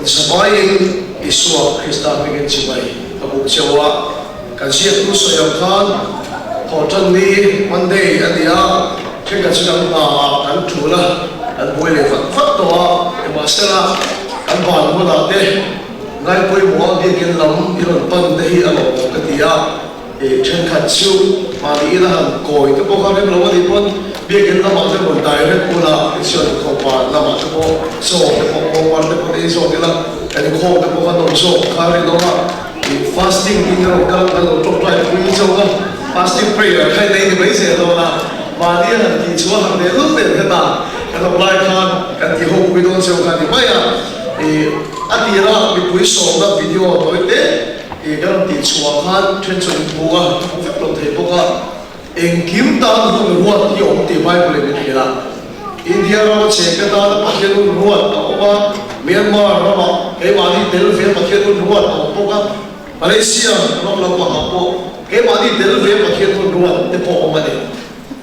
Zavaiin Isua Krista hmingin chibai ka buk cheu a, kan ziaktu sawi ang khan Thawhṭanni, Monday, a ni a, thenkhat chu kan hna ah kan ṭul a, kan buai leh vat vat tawh a, nimahsela kan van hmunah te ngaipawimawh a biakin lam i rawn pan te hi a lawmawm ka ti a. Thenkhat chu mahni ina han kawi te pawh kha rem lo a nih pawn biakin lamah te rawn direct ula tichuan inkhawpa lamah te pawh chaw te pawh kawngpar te pawh ei zawk ila kan inkhawm te pawh kha nawm zawk kha rinawm a, fasting in rawn kal kan lo tawngtai pui chauh a, fasting prayer kha in ei ni mai zel dawn a, mahni a han tih chu a han leh lul nen hetah kan awm lai khan kan tih ho pui dawn chauh kha ni mai a, a tira mipui sawmna video tawi te. I ka rawn tih chhuah khan then chu in hmu a, hmu vek lo thei bawk a, engkim tan hun ruat hi a awm tih Bible in min hrilh a. India rama cheng te tana Pathian hun ruat a awm a, Myanmar rama keimahni tel ve Pathian hun ruat a awm bawk a, Malaysia ram lampangah pawh keimahni tel ve Pathian hun ruat te pawh a awm a ni.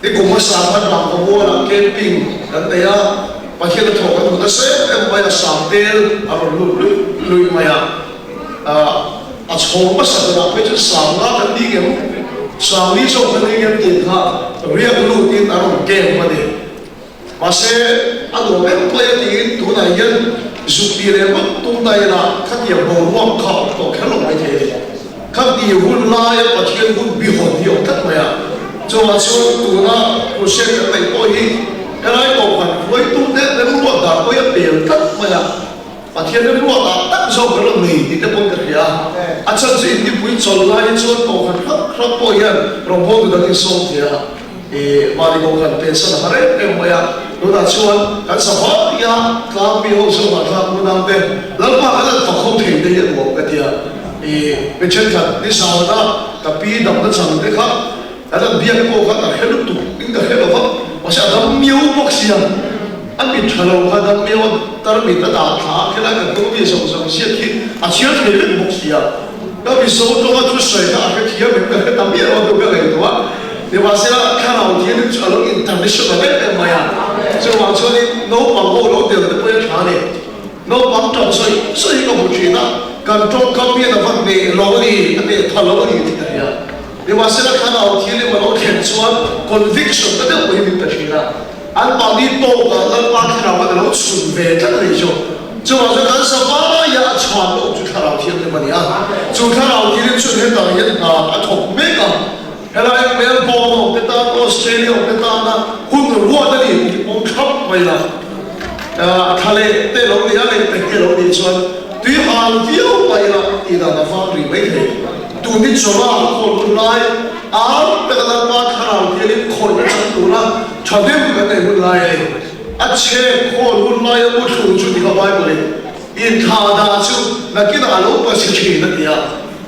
I kum hmasa khan Rangvamualah camping kan nei a, Pathian a thawk kan hmu nasa em em mai a, Sangtel a rawn lut luih luih mai a. A chhawr hmasa berah phei chuan Sangla kan ni ngem, Sangli zawk kan ni ngem tih kha riak lutin a rawn camp a ni. Mahse, a nuam em mai a tiin tunah hian zuk ti leh ngawt tum ta ila khatiang boruak kha awm tawh kher lo mai thei a ni. Khati hun laia Pathian hun bihawn hi a awm tlat mai a, chuvang chuan tuna crusade kan neih pawh hi helai kohhran hruaitute remruat dan pawh hi a pel tlat mai a. Pathian remruat ah tak zawk kan rawn nei tih te pawn ka hria a, a chhan chu intipui chawl lai hi chuan kohhran hrang hrang pawh hian rawngbawltu dang insawm thei a, ih mahni kohhran pensan a har em em mai a, tunah chuan kan savaia tlangpi ho zawngah thlak unau te Lalpa kan han fak ho thei te hi a nuam ka ti a, ih mi thenkhat nizana ka pi damna chang te kha Kan han biak pawh kha ka hre lutuk in ka hre lo va, mahse a dam miau bawk sia, a mit tha lo kha dam miau a, tarmit a dah thla a, khilai kan hnung ami zawng zawng ziak hi a chhiar thei vek bawk sia, ka mizo tawnga thusawi kha a hre thiam em ka hre ta miah lo a tu ka ngaihtuah a, nimahsela thlarau thianghlim chu a lo international em em mai a, chuvang chuanin naupang ho lo tel te pawh hi a tha a ni. Naupang ṭap sawi sawi hi ka hmu ṭhin a, kan ṭawngkam hian a va hneh lo a ni, a hneh tha lo a ni tih ka hria. Nimahsela thlarau thianghlim a lo thlen chuan conviction ta deuh pawh hi min pe ṭhin a, anmahni tawkah Lalpa thlarau khan a lo chhun ve tlat a ni chu. Chuvang chuan kan savaia a chhan loh chu thlarau thianghlim a ni a, chu thlarau thianghlim chuan hetah hian hna a thawk mek a, helai Melbourne awm te tan, Australia awm te tana hun ruat a ni tih pawm thlap mai la. Thla leh te lo nih a, leh pek te lo nih chuan tui hal viau mai la tih dan a vang rih mai thei. Tun hi chawla khawl hun lai ar peka Lalpa thlarau hianin khawihna chang tura thahnem kan nei hun lai a ni. A chhe khawl hun laia mu thlu chu ti kha Bible in inthlah dah chu nakinah a lo pachhe thin a ti a.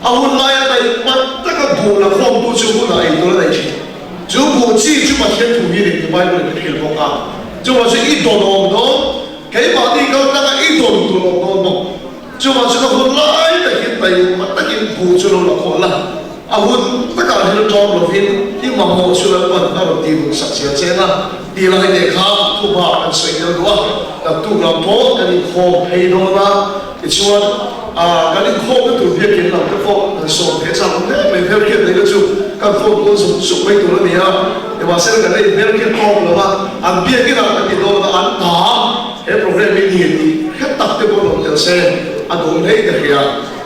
A hun laia taihmat taka buh la khawmtu chu hunah ei tur a nei thin. Chu buh chi chu Pathian thu hi nih ti Bible in a hrilh bawk a. Chuvang chu i dawn awm dawn, keimahni kal tlanga i dawn tur awm dawn bawk. Chuvang chu ka hun lai takin taima takin buh chu lo la khawh la, a hun takah hil ṭawm lovin i mamawh chu Lalpan a rawn tih duhsak zia cheng a, tih lai te kha thuba kan sawi tel duh a, naktuk lam pawh kan inkhawm phei dawn a, tichuan kan inkhawmna tur biakin lam te pawh kan sawm thei chak hle mai, hmelhriat neihna chu kan phone dawn zuk zuk mai tur a ni a, nimahsela kan la inhmelhriat tawk lo a, an biakin ah kan ti dawn a, an ta. He program hi ni tih hre tak te pawh rawn tel se a duh ngei ka hria.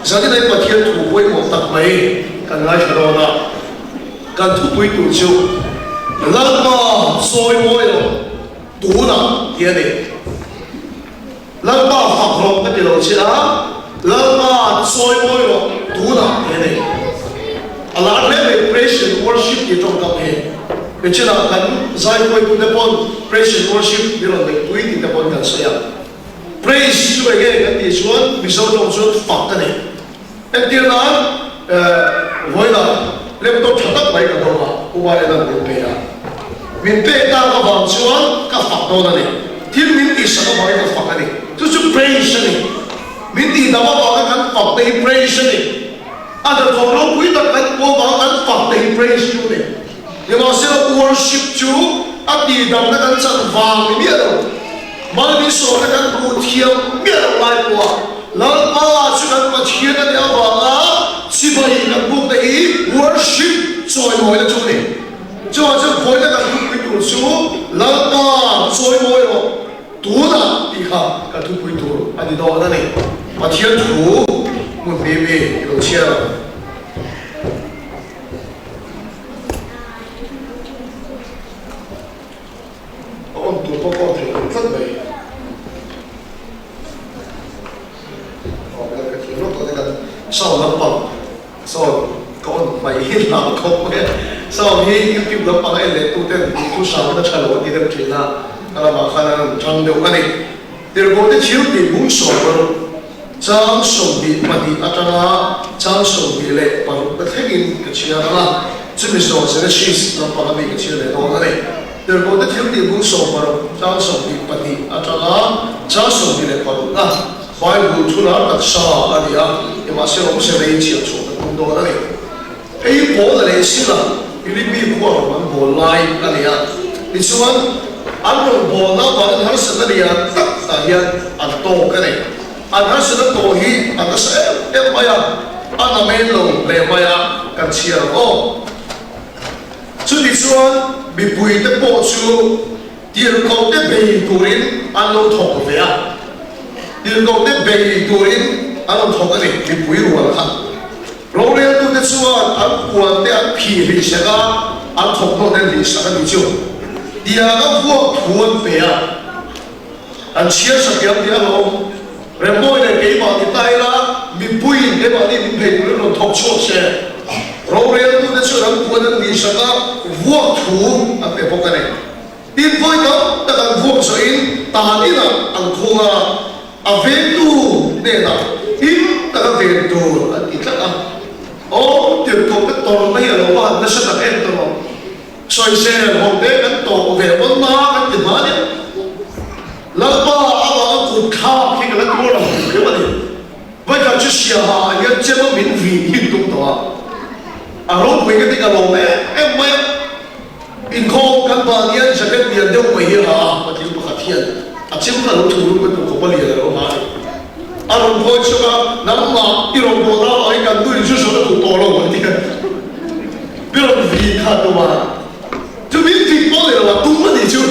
Zanin ai Pathian thu pawimawh tak mai kan ngaithla dawn a, kan thupui tur chu Lalpa sawi mawi lo tunah tih a ni. Lalpa fak rawh ka ti lo che a, Lalpa sawi mawi rawh tunah tih a ni. A lar hle mai praise and worship tih tawngkam hi. Nichinah kan zaipuaitute pawn praise and worship min rawn neihpui tih te pawn kan sawi a. Praise chu enge kan tih chuan Mizo tawng chuan fak a ni. Entir nan vawiinah laptop tha tak mai ka dawng a, U Marena'n min pe a. Min pek tak avang chuan ka fak dawn a ni. Thil min tihsak avangin ka fak a ni. Chu chu praise a ni. Min tihdam avanga kan fak te hi praise a ni. A hnathawk ropui tak kan pawm a, kan fak te hi praise chu ni. Nimahsela worship chu a tihdamna kan chan vang ni miah lo. Mal min sawmna kan hmuh thiam miah loh lai pawha. tih kha kan thupui tur a ni dawn a ni. Pathian thu hmun hnih mi i lo chhiar ang. A awm tur pawh ka awm thei lo tlat mai. Aw ka thiam lawk tawh te kan sound lampang sound ka on hmai hi hlau khawp mai a. Sound hi youtube lampang a en leh tu ten duhthu hram in a tha lo an ti deuh thin a, a lamah khan an rawn tang deuh a ni. Tirhkoh te thil tih bung 60 chang 22 atanga chang 26 na thlengin ka chhiar ang a, chumi zawh Genesis lampang ami ka chhiar leh dawn a ni. Tirhkoh te thil tih bung 60 chang 22 atanga chang 26 na Bible thu lar taksa a ni a, nimahse awmze rei chhiar chhuah kan tum dawn a ni. Hei Paula leh Sila Philippi khua rawn an bawl lai a ni a, tichuan an rawn bawlna avangin harsatna lian tak tah hian an tawk a ni. An harsatna tawh hi a nasa em em mai a, a namen lo hle mai a, kan chhiar ang aw. Chutichuan mipuite pawh chu tirhkohte bei turin an lo thawk ve a, tirhkohte bei turin an rawn thawk a ni, mipui rual kha. Roreltute chuan an puante an phih hlih sak a, an thawmhnaw te an hlih sak a nih chu. Tianga vuak thu an pe a, an chhiar sak hiam tih a hlawm. Remmawi leh keimah ni ta ila, mipuiin keimahni min phei turin rawn thawk chhuak se. Roreltute chuan an puan an hlih sak a, vuak thu an pe bawk a ni. Tin, vawi tam tak an vuak zawhin tan inah an khung a. A ventu hnenah him taka ven tur an ti tlat a, awm tirhkoh te tawrhna hi a lo va han nasa tak em tawh rawh. Sawisel ho te kan tawh ve pawn na kan ti hma nia. Lalpa avanga kut thlak hi ka la tuar lo hrim hrim a ni. Vawikhat chu siaha ah hian chem a min vin him tum tawh a, a ropui ka ti ka lawm em em mai a. Inkhawm kan ban hian jacket lian deuh mai hi a ha a, patling pakhat hian a chem kha a lo thu rum ka tur khawp a lian a lo ha a ni. A rawn phawi chhuak a, Nangmah i rawn bawh nau ang i kan nuin zu zawt a duh tawh lo an ti a. Mi rawn vin kha a tum a, chu min vin pawh ni lo a tum a nih chu.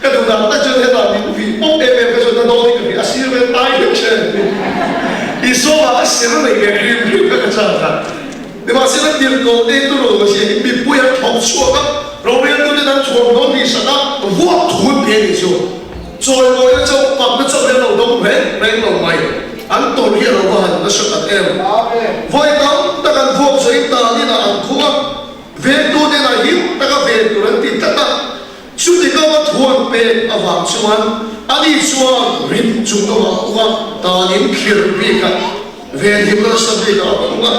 Ka duh dan tak chuan hetah min vin pawp em em ka chuan na dawn hi ka hria, a sir vel tai hlek che a ni. Isua a sir nei ve hrim hrim kha ka chak a. Nimahsela tirhkoh te tu ro zia hi mipui an thawk chhuak a, roreltuten an thuamhnaw hnih sak a, vuak thu an pe a nih chu. Chawimawina chauh pakna chauh hi an lo dawng reng reng lo mai. An tawrh hi a lo va han nasa tak em. Vawi tam tak an vuak zawhin tan inah an khung a, vengtuten a him taka ven tur an ti tlat a. Chuti kawnga thu an pek avang chuan ani chuan rit chung awmah a khung a, tanin khirh bikah, venhim nasa bikah a khung a.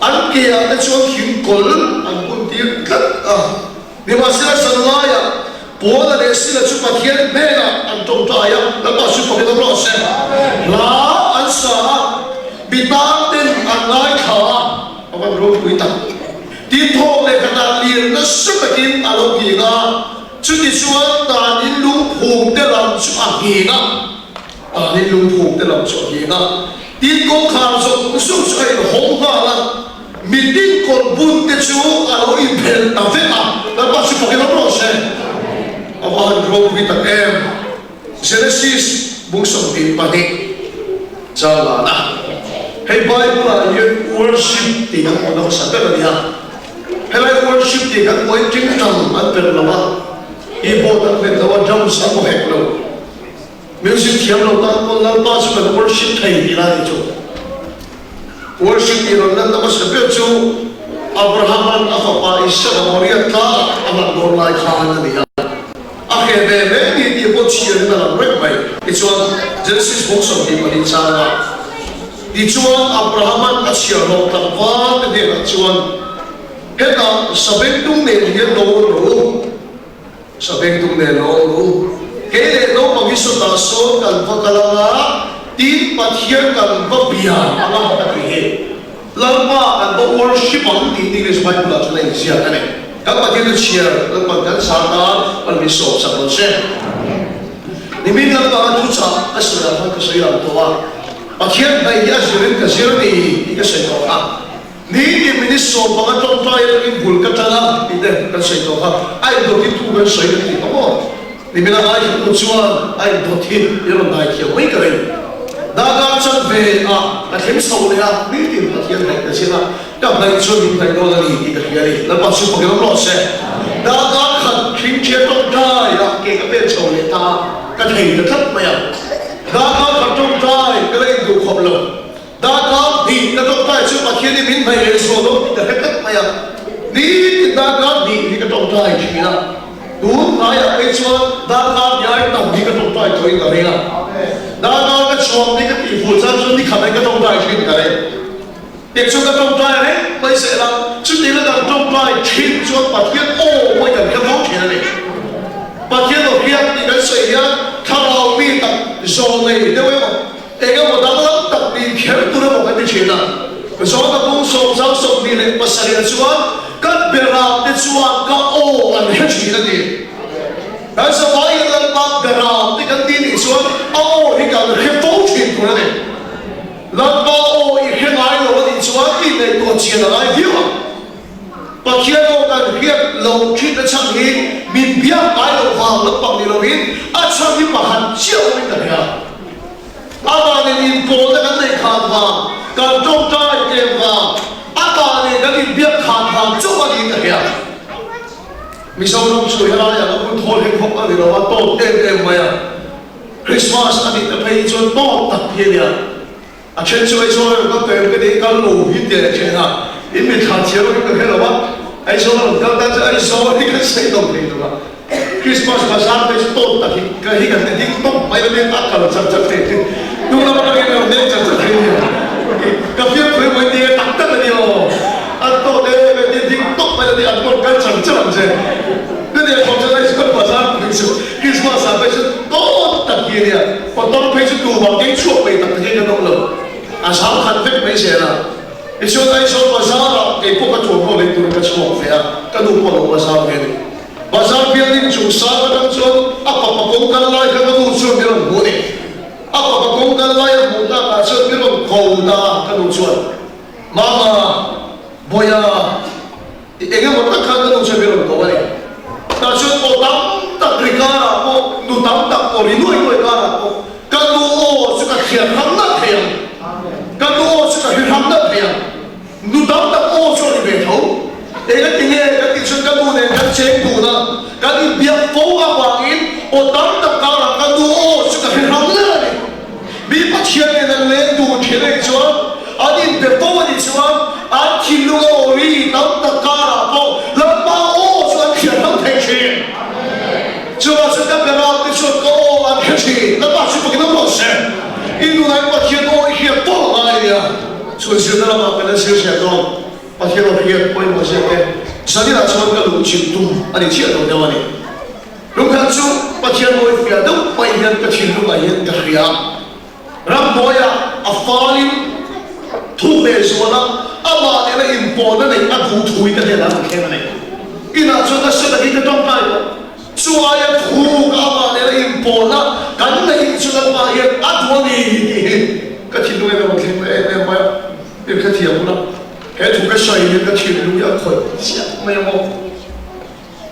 An keah te chuan thing kawl an bun tir tlat a. Nimahsela zanlaiah Paula leh Sila chu Pathian hnenah an tawngtai a, Lalpa chu fakin awm rawh se. Hla an sa a, mi tan ten an ngaithla a, a van ropui tak. Tin thawk leh khatah lir nasa takin a lo nghing a, chuti chuan tanin lungphum te lam chu a nghing a, tanin lungphum te lam chu a nghing a. Tin kawngkhar zawng zawng chu a inhawng nghal a, mitin kawr bun te chu a lo inphelh ta vek a, Lalpa chu fakin awm rawh se. A va han ropui tak em! Genesis bung 22 chang lana hei Bible ah hian worship tih kan hmuhna hmasa ber a ni a, helai worship tih kan hmuh hi tingtang an perh lo a, keyboard an hmet lo a, drums an hmu hek lo, music thiam lo tan pawn Lalpa chu kan worship thei tih lai ni chu. Worship tih rawn lanna hmasa ber chu Abraham-a'n a fapa Isaka Moriah tlangah a hman dawn lai khan a ni a. A hreh ve hle ni tih pawh chhiarin a lang reng mai. Tichuan, Genesis bawk 22 changah, Tichuan, Abraham-a'n a chhiarhlawh tlangval te hnenah chuan, Hetah sabengtung nen hian lo awm rawh u, sabengtung nen lo awm rawh u, kei leh naupang hi sawtah sawn kan va kal ang a, tin Pathian kan va bia ang a, a ti hi. Lalpa kan va worship ang tih English Bible ah chuan a inziak a ni. Kan Pathian chu chhiar Lalpan kan zar nan an min sawm sak lo che. Nimin Lalpa ka thuchah ka sawi ah khan ka sawi ang tawh a, Pathian hnaih hi a zirin ka zir ni tih ka sawi tawh kha. Ni tin minute 15 tawngtai atangin bul ka tan a tih te kan sawi tawh kha. A indawtin thu kan sawi kan tih kha maw? Nimina ngaithla tu chuan a indawt hi i rawn dai thiam mai ka ring. Darkar chanve ah ka thleng chho leh a, nitin Pathian hnaih ka zin a, ka hnaih chuan min hnaih dawn a ni tih ka hria a ni. Lalpa chu fakin awm rawh se. Darkar khat hringṭhian tawngtai ah ke ka pen chho leh ta a, ka thei ta tlat mai a. Darkar khat tawngtai ka la induh khawp lo. Darkar hnih ka tawngtai chu Pathian hi min hnaih leh zual dawn tih ka hre tlat mai a. Nitin darkar hnih hi ka tawngtai thin a. Tun hnaiah phei chuan darkar biai tam hi ka tawngtai tawhin ka ring a. Darkar ka chhuak ni ka tih fuh chan chuan nikhat hi ka tawngtai thin ka ring. Tek chu ka tawngtai reng mai sehla, chuti la kan tawngtai thin chuan Pathian aw pawh hi kan hre fo thin a ni. Pathian aw hian tih kan sawi hian thlarau mi tak zawl nei deuh emaw, eng emaw danglam tak nih kher tur emaw kan ti thin a. Zawna bung sawmzau 27 chuan ka beram te chuan ka aw an hre thin a ti. Kan zavai hian Lalpa beram te kan ti nih chuan a aw hi kan hre fo thin tur a ni. Lalpa aw i hre ngai lo a nih chuan i ngaihtuah chian a ngai viau ang. Pathian aw kan hriat lo thin a chhan hi min biak ngai loh vang lampang ni loin a chhan hi pakhat chiah awmin ka hria. Amah nen inpawlna kan neih khan vang, kan tawngtai tlem vang, amah nen kan inbiak khan vang chauh a niin ka hria. Mizoram chu helaiah ka hun thawl hek hawk a ni lo a, tawt em em mai a. Christmas a nih ta phei hi chuan tawt tak hi a nia. A then chu Aizawl a rawn kal tawh em ka ti, kal lo hi teh a then a, in mi thla thiam ang in ka hre lo a, Aizawl a rawn kal tan chuan Aizawl hi kan sawi lo thei lo a, Christmas bazar phei chu tawt tak hi ka hi kan ti ding tawp mai lo in a kal chak chak thei thin, hnung lam atangin a rawn leng chak chak thei nia, ka fiamthu emaw in ti e tak tak a ni aw, a tawt em em ti ding tawp mai lo ni an rawn kal chak chak ang che. Chutiang khawp chuan Aizawl bazar pui chu Christmas ah phei chu tawt tak hi a nia, motor phei chu tumah keng chhuak peih tak tak hian kan awm lo, a zau khat vek mai zel a. Tichuan Aizawl bazar ah kei pawh ka thuamhnaw lei turin ka chhuak ve a, ka nu pawh a lo bazar ve a ni. Bazar building chung sang atang chuan a fapa kawng kal lai kha ka nu chuan min rawn hmu a ni. A fapa kawng kal lai a hmuh takah chuan min rawn ko ta a, ka nu chuan, Mama, Bawiha, I eng emaw tak khan ka nu chuan min rawn ko a ni. Tah chuan aw tam tak ri karah pawh, nu tam tak aw ri nuai nuai karah pawh ka nu aw chu ka thian ram nalh thei ang. Ka nu aw chu ka hre ram nalh thei ang. Nu tam tak aw chu a ri ve tho. Eng a ti nge kan tih chuan ka nu nen kan cheng dun a, kan inbiak fo avangin aw tam tak karah ka nu aw chu ka hre ram nalh a ni. Mi Pathian nen an leng dun thin anih chuan, an inbe fo anih chuan, an thinlung a aw ri tam tak karah pawh Lalpa aw chu an hriat hlauh thei thin. Chuvang chuan ka berau te chuan ka aw an hre thin. Lalpa chu pakin awm rawh se. I nunah Pathian aw i hriat fo a ngai nia. Chhun zirna lamah kan la zir zel dawn. Pathian aw hriat pawimawh zia te zaninah chuan ka luh chilh tum a ni chiah lo deuh a ni. Lungkhat chu Pathian mawi fiah deuh mai hian ka thinlungah hian ka hria. Ramhnuaiah a falin thu leh zuala amah nena inpawhna neih a duh thu hi ka hnenah an thleng a ni. Inah chuan nasa takin ka tawngtai tawh. Chu aia thu ka amah nena inpawhna kan neih chu Lalpa hian a duh a ni tih hi ka thinlung hian a rawn thleng ta em em mai a. In hrethiam ula, he thu ka sawi hian ka thinlung hi a khawih chiah mai ang aw.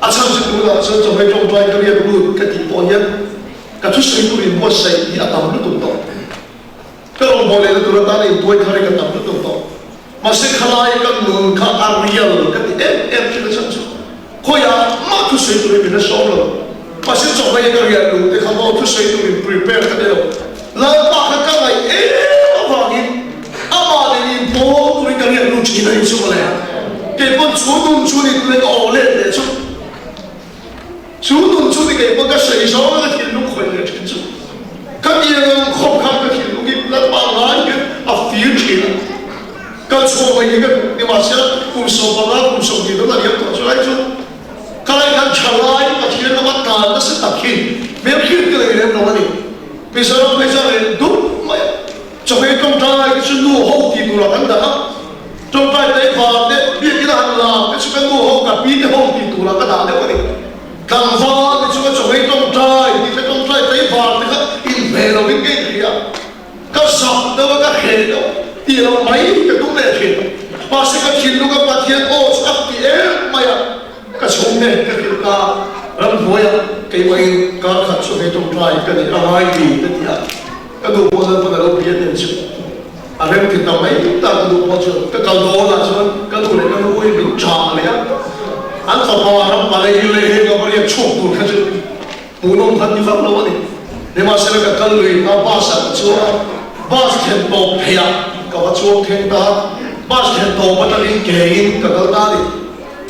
A chhan chu tunah chuan chawhmeh tawngtai ka riak lut ka tih pawh hian ka thusawi tur inbuatsaih hi a tam lutuk tawh. Ka rawngbâwl lehna tur atana inbuai thar hi ka tam lutuk tawh. Mahse khalai ka nun kha a real ka ti em em thin a chhan chu khawiah mah thusawi turin min la sawm lo. Mahse chawhmeh ka riah luh te kha maw thusawi turin prepare ka ni lo. Lalpa kha ka ngaih em avangin amah nen inpawl turin ka riak lut thin a ni chu mawle. Keipawn chu nun chu ni tule ka aw let leh chu. Chu nun chu ni keipawn ka sawi zawng a ka thinlung khawih leh thin chu. Ka tiang ang khawp khan ka thinlung hi Lalpa ngai hian a fir thin a. Ka chhuah mai hi ka duh ni mahse kum 15 kum 20 dang a liam tawh chu lai chuan ka lai khan tha lai Pathian lama tan nasa tak hi hmelhriat ka nei lem lo a ni. Mizoram phei chuan reh dup mai a, chawhmeh tawngtai te chu nu ho tih turah kan dah a, tawngtai te var te biakina han lam te chu ka nu ho ka pi te ho tih turah ka dah deuh a ni. Tlangval te chu ka chawhmeh tawngtai tih te tawngtai te var te kha inhmeh lovin ka inhria a, ka zak deuh a ka hreh deuh tih loh mai ka tum leh thin. Mahse ka thinlung a Pathian aw chu a ti em mai a, ka chhungte ka hrilh ta ramhnuaiah. Keimahin kar khat chu hei tawngtai ka nih a ngai ni ka ti a, ka nu pawh Lalpan a lo bia nen chu a rem ti ta mai ta ka nu pawh chuan ka kal dawn ah chuan ka nu leh ka nu hi min chah leh a, an fapa ram palei hi leh heng a va riak chhuak tur kha chu hmuhnawm khan ni vak lo a ni. Nimahsela ka kal lui a bus ah ka chuang a, bus thlen tawp theih ah ka va chuang thleng ta a, bus thlen tawp atangin kein ka kal ta a ni.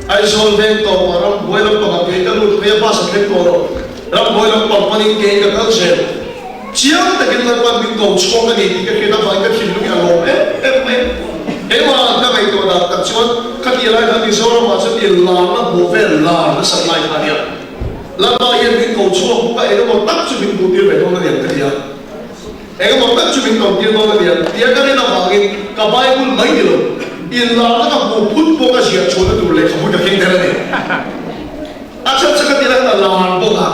Aizawl veng tawpah rambuai lampangah kei ka lut phei a, bus a thleng tawh lo. Rambuai lampang panin kei ka kal zel. Chiang takin Lalpan min ko chhuak a ni tih ka hriat avangin ka thinlung hi a lawm em em mai a. Keimah ka ngaihtuah dan tak chuan khati lai khan Mizoramah chuan i larna hmuh vel lar nasat lai kha a nia. Lalpa hian min ko chhuak bawk a, engemaw tak chu min hmuhtir ve dawn a ni ang ka ti a. Engemaw tak chu min tawntir dawn a ni ang tia ka rin avangin ka Bible mai ni lo, inlarna ka hmuh phut pawh ka ziah chhuahna tur lehkhabu ka keng tel a ni. A chhan chu ka ti lai khan a lar bawk a,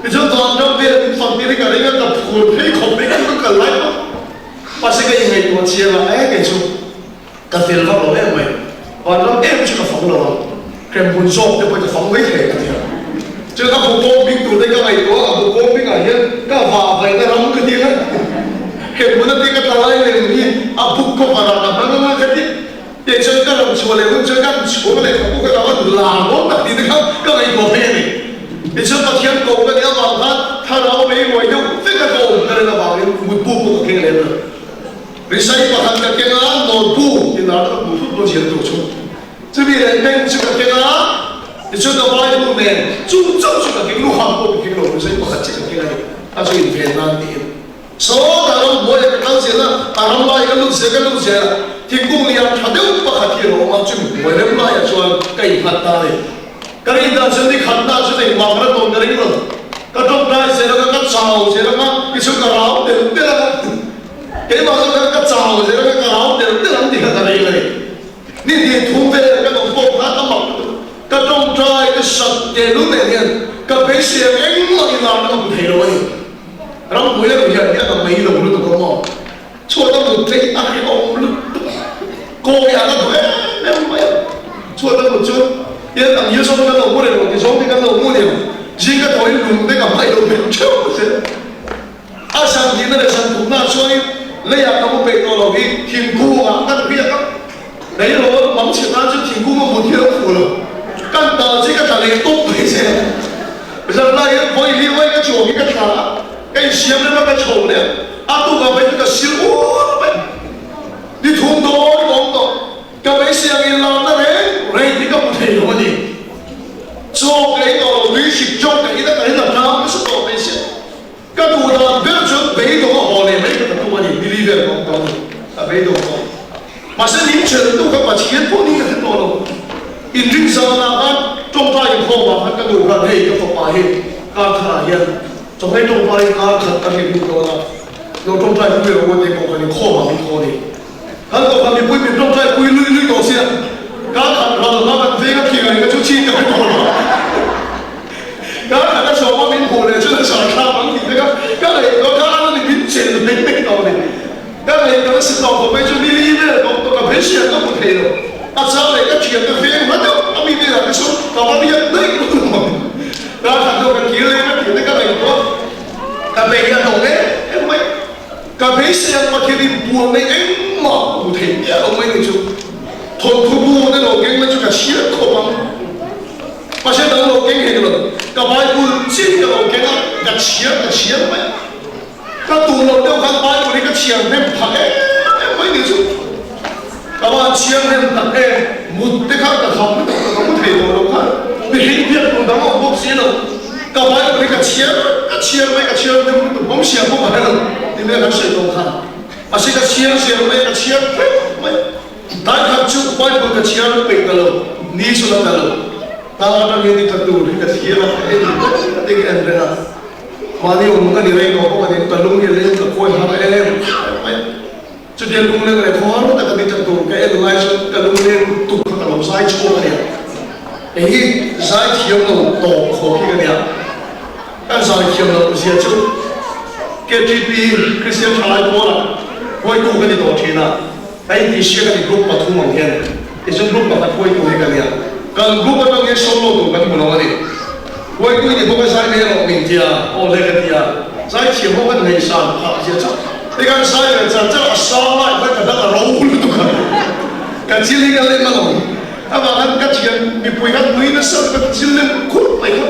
tichuan vanram vel min faktir hi ka ring a, ka phur phei khawp mai ka ka kal lai bawk. Mahse ka inngaihtuah chiang a, e kei chu ka fel vak lo em mai, vanram em chu ka fang lo ang, hremhmun zawk te pawh ka fang mai thei ka ti a. Chuan a bu kawng bik tur te ka ngaihtuah a, a bu kawng bikah hian ka vah vaihna ram ka ti a, hremhmun atia ka tla lai lem hi a buk cover ah ka hmang anga ka ti. Teh chuan ka ram chhuah leh hun chuan ka chhuang leh ka pu ka lam a lar dawn tak tih te kha ka ngaihtuah phei a ni. Tichuan Pathian ko ka nih avang khan thlarau mei ruai deuh vek a ka awm ka rin avangin mutbu pawh ka keng lem lo. Risai pakhat ka keng a, nawlbu ti lar ka hmuh thut dawn zir tur chu. Chumi leh beng chu ka keng a, tichuan ka Bible nen chu chauh chu ka keng, luham pawh ka keng lo, risai pakhat chiah ka keng a ni, a chu inven nan tiin. Saw ka ram buai a ka kal zel a, a ram lai ka lut zel ka lut zel a, thingkung lian tha deuh pakhat hi a lo awm a, chumi buai rem laiah chuan ka innghat ta a ni. Ka rin dan chuan ni khatna chu engmah ka la tawn ka ring lo, ka tawngtai zel anga, ka chau zel anga, tichuan ka rau tel tel anga, keimah zawk khan ka chau zel anga ka rau tel tel ang tih kha ka ring a ni. Ni hnih thum vel ka awm pawh khan a mak lutuk, ka tawngtai ka sat tehlul nen hian ka beisei ang engmah inlarna ka hmu thei lo a ni. Ramhmui a hian hi a la mai lo lutuk a maw? Chhuat a mut theih a hrehawm lutuk a, kawi ah ka duh em em mai a, chhuat a mut chuan tiang ang hian sawn kan lo mu reng lo ti zawng te kan lo mu nia, zing ka thaw in lung te ka hmai lo hmel theuh zel. A zan tihna leh zan thumna ah chuan in leiah ka mu peih tawh lo hi thingkung ah kan riak a, leilawn mang chhe tan chuan thingkung a mut hi a lo fuh lo, kan tal chi ka tla leh tawp mai zel. Zanlai hian vawi li vawi ka chuang hi ka thla a, ka insiam rem a ka chho leh a, a tukah phei chu ka sil ur mai. Ni thum dawn ka awm tawh, ka beisei ang inlarna reng reng hi ka hmu thei lo a ni. Chaw ka ei tawh lo, tui hrik chawk ka in a, ka rin a hram nasa tawh mai sia. Ka duh dan ber chuan beidawng a haw leh mai ka ta tum a ni, ni li vel ka awm tawh a ni, ka beidawng tawh. Mahse min cheltu kha Pathian pawh ni ka hre tawh lo. Inring zanah khan tawngtai inkhawmah khan ka nu khan hei ka fapa hi kar tharah hian chawhmeh tawngtai kar khat a rin lut dawn a, lo tawngtai pui rawh u a tih pawh khan inkhawmah min thaw a ni. Kan tawh khan mipui min tawngtai pui lui lui tawh sia, kar khat ral hma kan veng a thing ang ka chu chin ka hre tawh lo. Kar khat a chhuah hma min hmuh leh chuan a chhuah thlak ang tih te kha ka ngaihtuah kha a ni min chelh mai mai tawh a ni. Ka ngaihtuah si tawh khawp mai chu ni li vel tawh tawh ka beisei ka hmu thei lo. A chang leh ka thian te veng hla deuh a mi velah te chu ka va riak daih lo mai. Kar khat deuh ka kir leh ka thian te ka ngaihtuah ka bei a hlawh em em mai. Ka beisei ang Pathian in puan nei engmah hmu thei miah lo mai ni chu. Thawnthu bu te lo keng la chu ka chhiar khawp ang. Pathian dang lo keng hek lo. Ka Bible chin ka lo keng a, ka chhiar ka chhiar mai. Ka duh loh deuh khan Bible hi ka chhiar hnem phah em em mai ni chu. Ka van chhiar hnem tak em, mut te kha ka kham lutuk ka mu thei tawh lo khan mihring biak tur dang a awm bawk si lo. Ka Bible hi ka chhiar ka chhiar mai ka chhiar hnem lutuk awm sia bawk a hre lo ti mai a kan sawi tawh khan. Mahse ka chhiar zel mai a ka chhiar vek mai. Tlai khat chu Bible ka chhiar peih ta lo, ni chu la ta lo. Tlang atangin ni tla tur hi ka thlir a, ka en reng a ti ka en reng a. Mahni awm ka ni reng tawh bawk a ni, ka lung hi a leng ka khawi har em em mai. Chutia lung leng leh khaw har taka ni tla tur ka en lai chuan ka lung leng lutuk kha ka lo zai chhuak a nia. Hei hi zai thiam lo tawp khawp hi ka nia. Kan zai thiam loh zia chu KTP Kristian Thalai Pawlah hruaitu ka ni tawh thin a, ka intihsiak a ni group pathum ang hian. Tichuan group pakhat hruaitu hi ka nia. Kan group atang hian solo tur kan hmu lo a ni. Huaitui ni bawk a zai mai erawh min tia, aw le ka tia, zai thiam ho kan ngaihsan phah zia chu hei kan zai ve char char a sang lai khan ka dang a ro lutuk a, ka chil hi ka lem alawm. Amah khan ka thian mipui khan nui nasa lutuk a, ka chil lem khur mai kha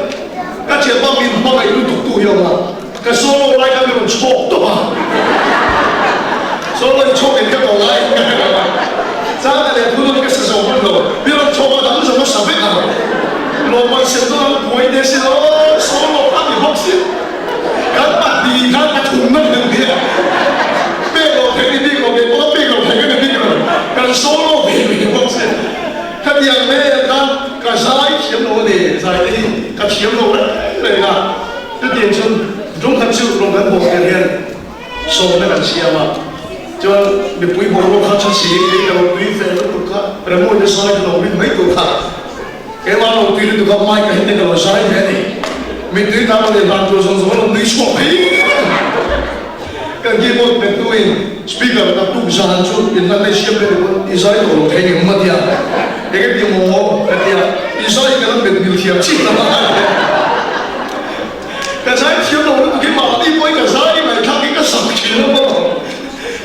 ka thianpa min hmangaih lutuk tu hi a awm a, ka solo lai khan min rawn chhawk tawp a, solo in chhawk in ka tawh lai ka hre lo a, chang ka leh thu dawn ka sa zo hman lo, min rawn chhawk a dang zawng a sa vek ang, lawmman sem dawn ang buai te si lo, solo kha ni bawk si, kan pahnih khan a thumna hnem nia, pek loh theih ni bik lo, kei pawh ka pek loh theih ka ni bik lo, kan solo ve ve bawk si, khatiang vel khan ka zai thiam lo a ni, zai te hi ka thiam lo reng reng a. Chutiang chuan tum khat chu rawn kan bawh tir hian sawmna kan siam a, chuan mipui boruak kha chu si kei ka lo tui fe lutuk kha Remawite zai ka lo rin mai tur kha keimah lo tui lutuk kha mic ah hian ka lo zai ve a ni. Mittui tan leh hlan tur zawng zawng a lo nui chhuak mai kan keyboard bet hnuin speaker ka tuk zan chu inlan leh siam ve duh i zai tawh lo thei ngem a tia eng eng ti maw ka tia i zai ka la bet mil thiam chiah lo a ka zai thiam lo lutuk hi mahni pawhin ka zai ngaihthlak hi ka sak thin a maw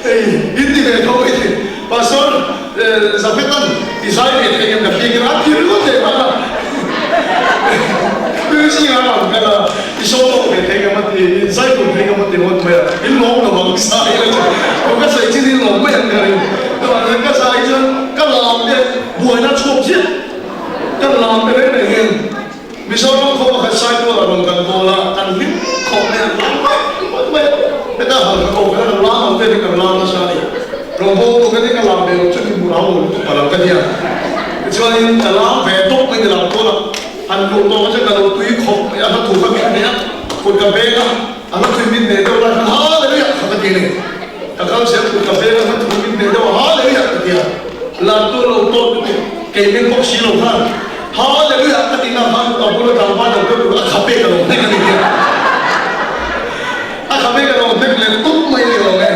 hei in ti ve tho i ti pastor Zafetan i zai ve thei ngem ka hria ngem a ti ringawt leh nghal a tui zingah a rawn kal a i solo ve thei ngem a ti in zai tur thei ngem a ti ringawt mai a in lawm lo ang zai a ti aw ka sawi chin in lawm mai ang ka ring chuvangin ka zai chuan ka lam te buaina chhuak chiah ka lam te reng reng hian Mizoram khaw pakhat Saitual a rawn kan kawl a, kan hlim khawp mai a, lam mai mai mai a, heta han ka ko khan an lam ang vel hi kan lam nasa a ni. Rawngbawltu ka nih ka lam ve loh chuan i hmu rau lo lutuk palh ang ka nia. Tichuanin ka lam ve tawp mai ni lam tual a, han luh tawh kha chuan ka lo tui khawp mai a, hla thu kha min nei a, kut ka beng a, a hla thui min nei deuh lai khan Hallelujah kha ka ti a ni. Ka kal zel kut ka beng a, hla thu min nei deuh a Hallelujah ka ti a, lam tual lo tawt lutuk kei meng bawk si lo khan, Hallelujah ka tihna khan a bula tlangval lo deuh tur a khabe ka lo hnek a ni hian a khabe ka lo hnek leh tawp mai a ni lo nge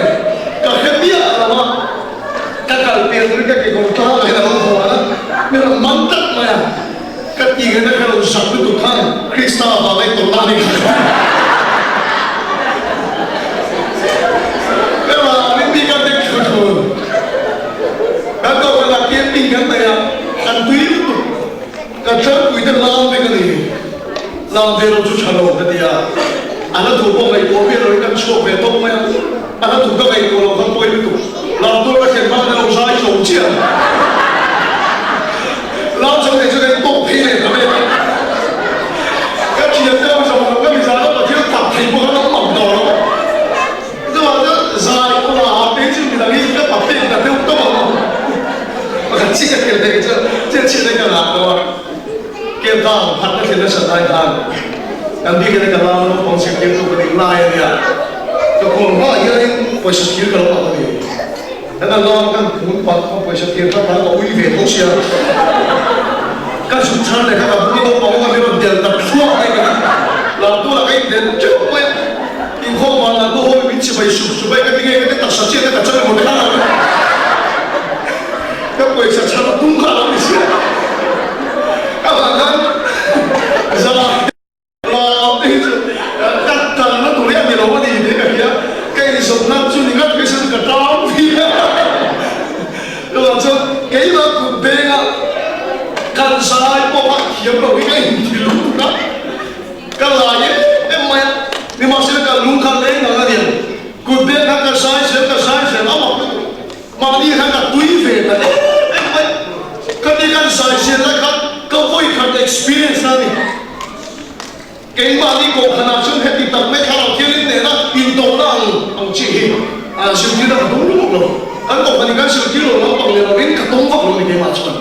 ka hre miah lo a ka kal pian turin ka kekawr tlang ah hian a lo vuan a min rawn man tlat mai a ka tih hian ka lo zak lutuk khan Krista vanga i tawrhna a ni kha ka ralin mi ka hnek thla thun kan kohhran ah camping kan nei a. Kan tui lutuk, ka tlangpui te lam vek a ni. Lam ve lo chu tha lo ka ti a, a hla thu pawh ngaihtuah miah loin kan chhuak ve tawp mai a, a hla thu ka ngaihtuah loh khan pawi lutuk, lam tur ka thlen hma khan a lo zai zo chiah a, lam zo nei chu ka intawk phei leh ta mai a, ka thian te ho zawng lo ka mizan a Pathian tak thei pawh khan an awm tawh lo. Chuvang chuan zai kawngah ah phei chu midang hi ka pa pek ta deuh tawp ang aw. Pakhat chiah ka tel thei chu chiah chiah te ka ngah lo a. Kem kha ang phat na thlen nasa lai khan kan bik in ka lam naupang zirtirtu ka nih lai a nia. Ka kawr hmaah hianin pawisa thir ka lo ak a ni. Kan a lam kan phun pah kha pawisa thir kha ka ui ve tho sia. Ka zuk chhan leh kha ka bula naupang awm a mi rawn del tak thluak mai ka ni. Lam tulah ka intel teuh mai a. Inkhawm van lam pawh hawi min chibai sup sup a, ka ti nge ka ti taksa chiah te ka chan emaw te khan a ka pawisa chhan a tum kha a lo ni sia. Ka vang khan zan lam te hi chu ka kalna tur hi a ni lo a ni tih ka hria, ka inzawm nan chu ni ngat phei se chu ka tang viau a. Chuvang chuan keimah kut benga kan zai pawh a thiam lo hi ka inthil lutuk a. Ka lai em em mai a, nimahsela ka lung kha leng ngang a niang. Kut beng kha ka zai zel, ka zai zel a mak lutuk. Mahni khan ka tui ve ta em em mai. Khati kan zai zel lai khan ka vawi khat experience na a ni. Keimahni kohhranah chuan heti tak mai thlarau thianghlim nena indawhna ang ang chi hi zirtirna ka dawng lutuk lo. Kan kohhran in kan zirtir lo lampang leh lovin ka tawng vak lo a ni keimah chuan.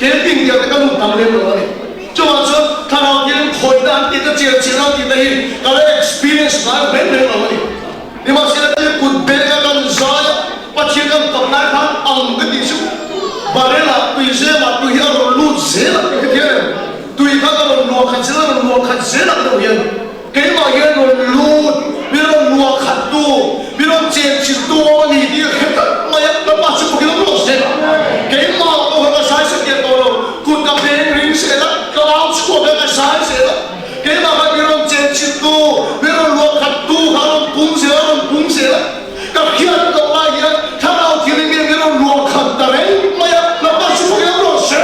Camping tiang te ka lut tam lem lo a ni. Chuvang chuan thlarau hian khawihna an tih te, chian chian an tih te hi ka la experience ngai lo reng reng lo a ni. Nimahsela thil kut beng a kan zai a, Pathian kan kap lai khan ang ka tih chu barrel ah tui zem ah tui hi a rawn lut zel a tih ka thiam em? Tui kha ka rawn luah khat zel a rawn luah khat zel ang deuh hian keimah hian rawn lut, mi rawn luah khat tu, mi rawn chen chilh tu awm a ni tih ka hre tlat mai a, ka pa chu pakin awm lo se keimah pawh kha ka zai sa tiah tawh lo, kut ka beng ring zel a, ka au chhuak a ka zai zel a, keimah. zel a, ka hriat loh lai hian Thlarau Thianghlim hian min rawn ruah khat ta reng mai a, Lalpa chu pawhin an rawn hre.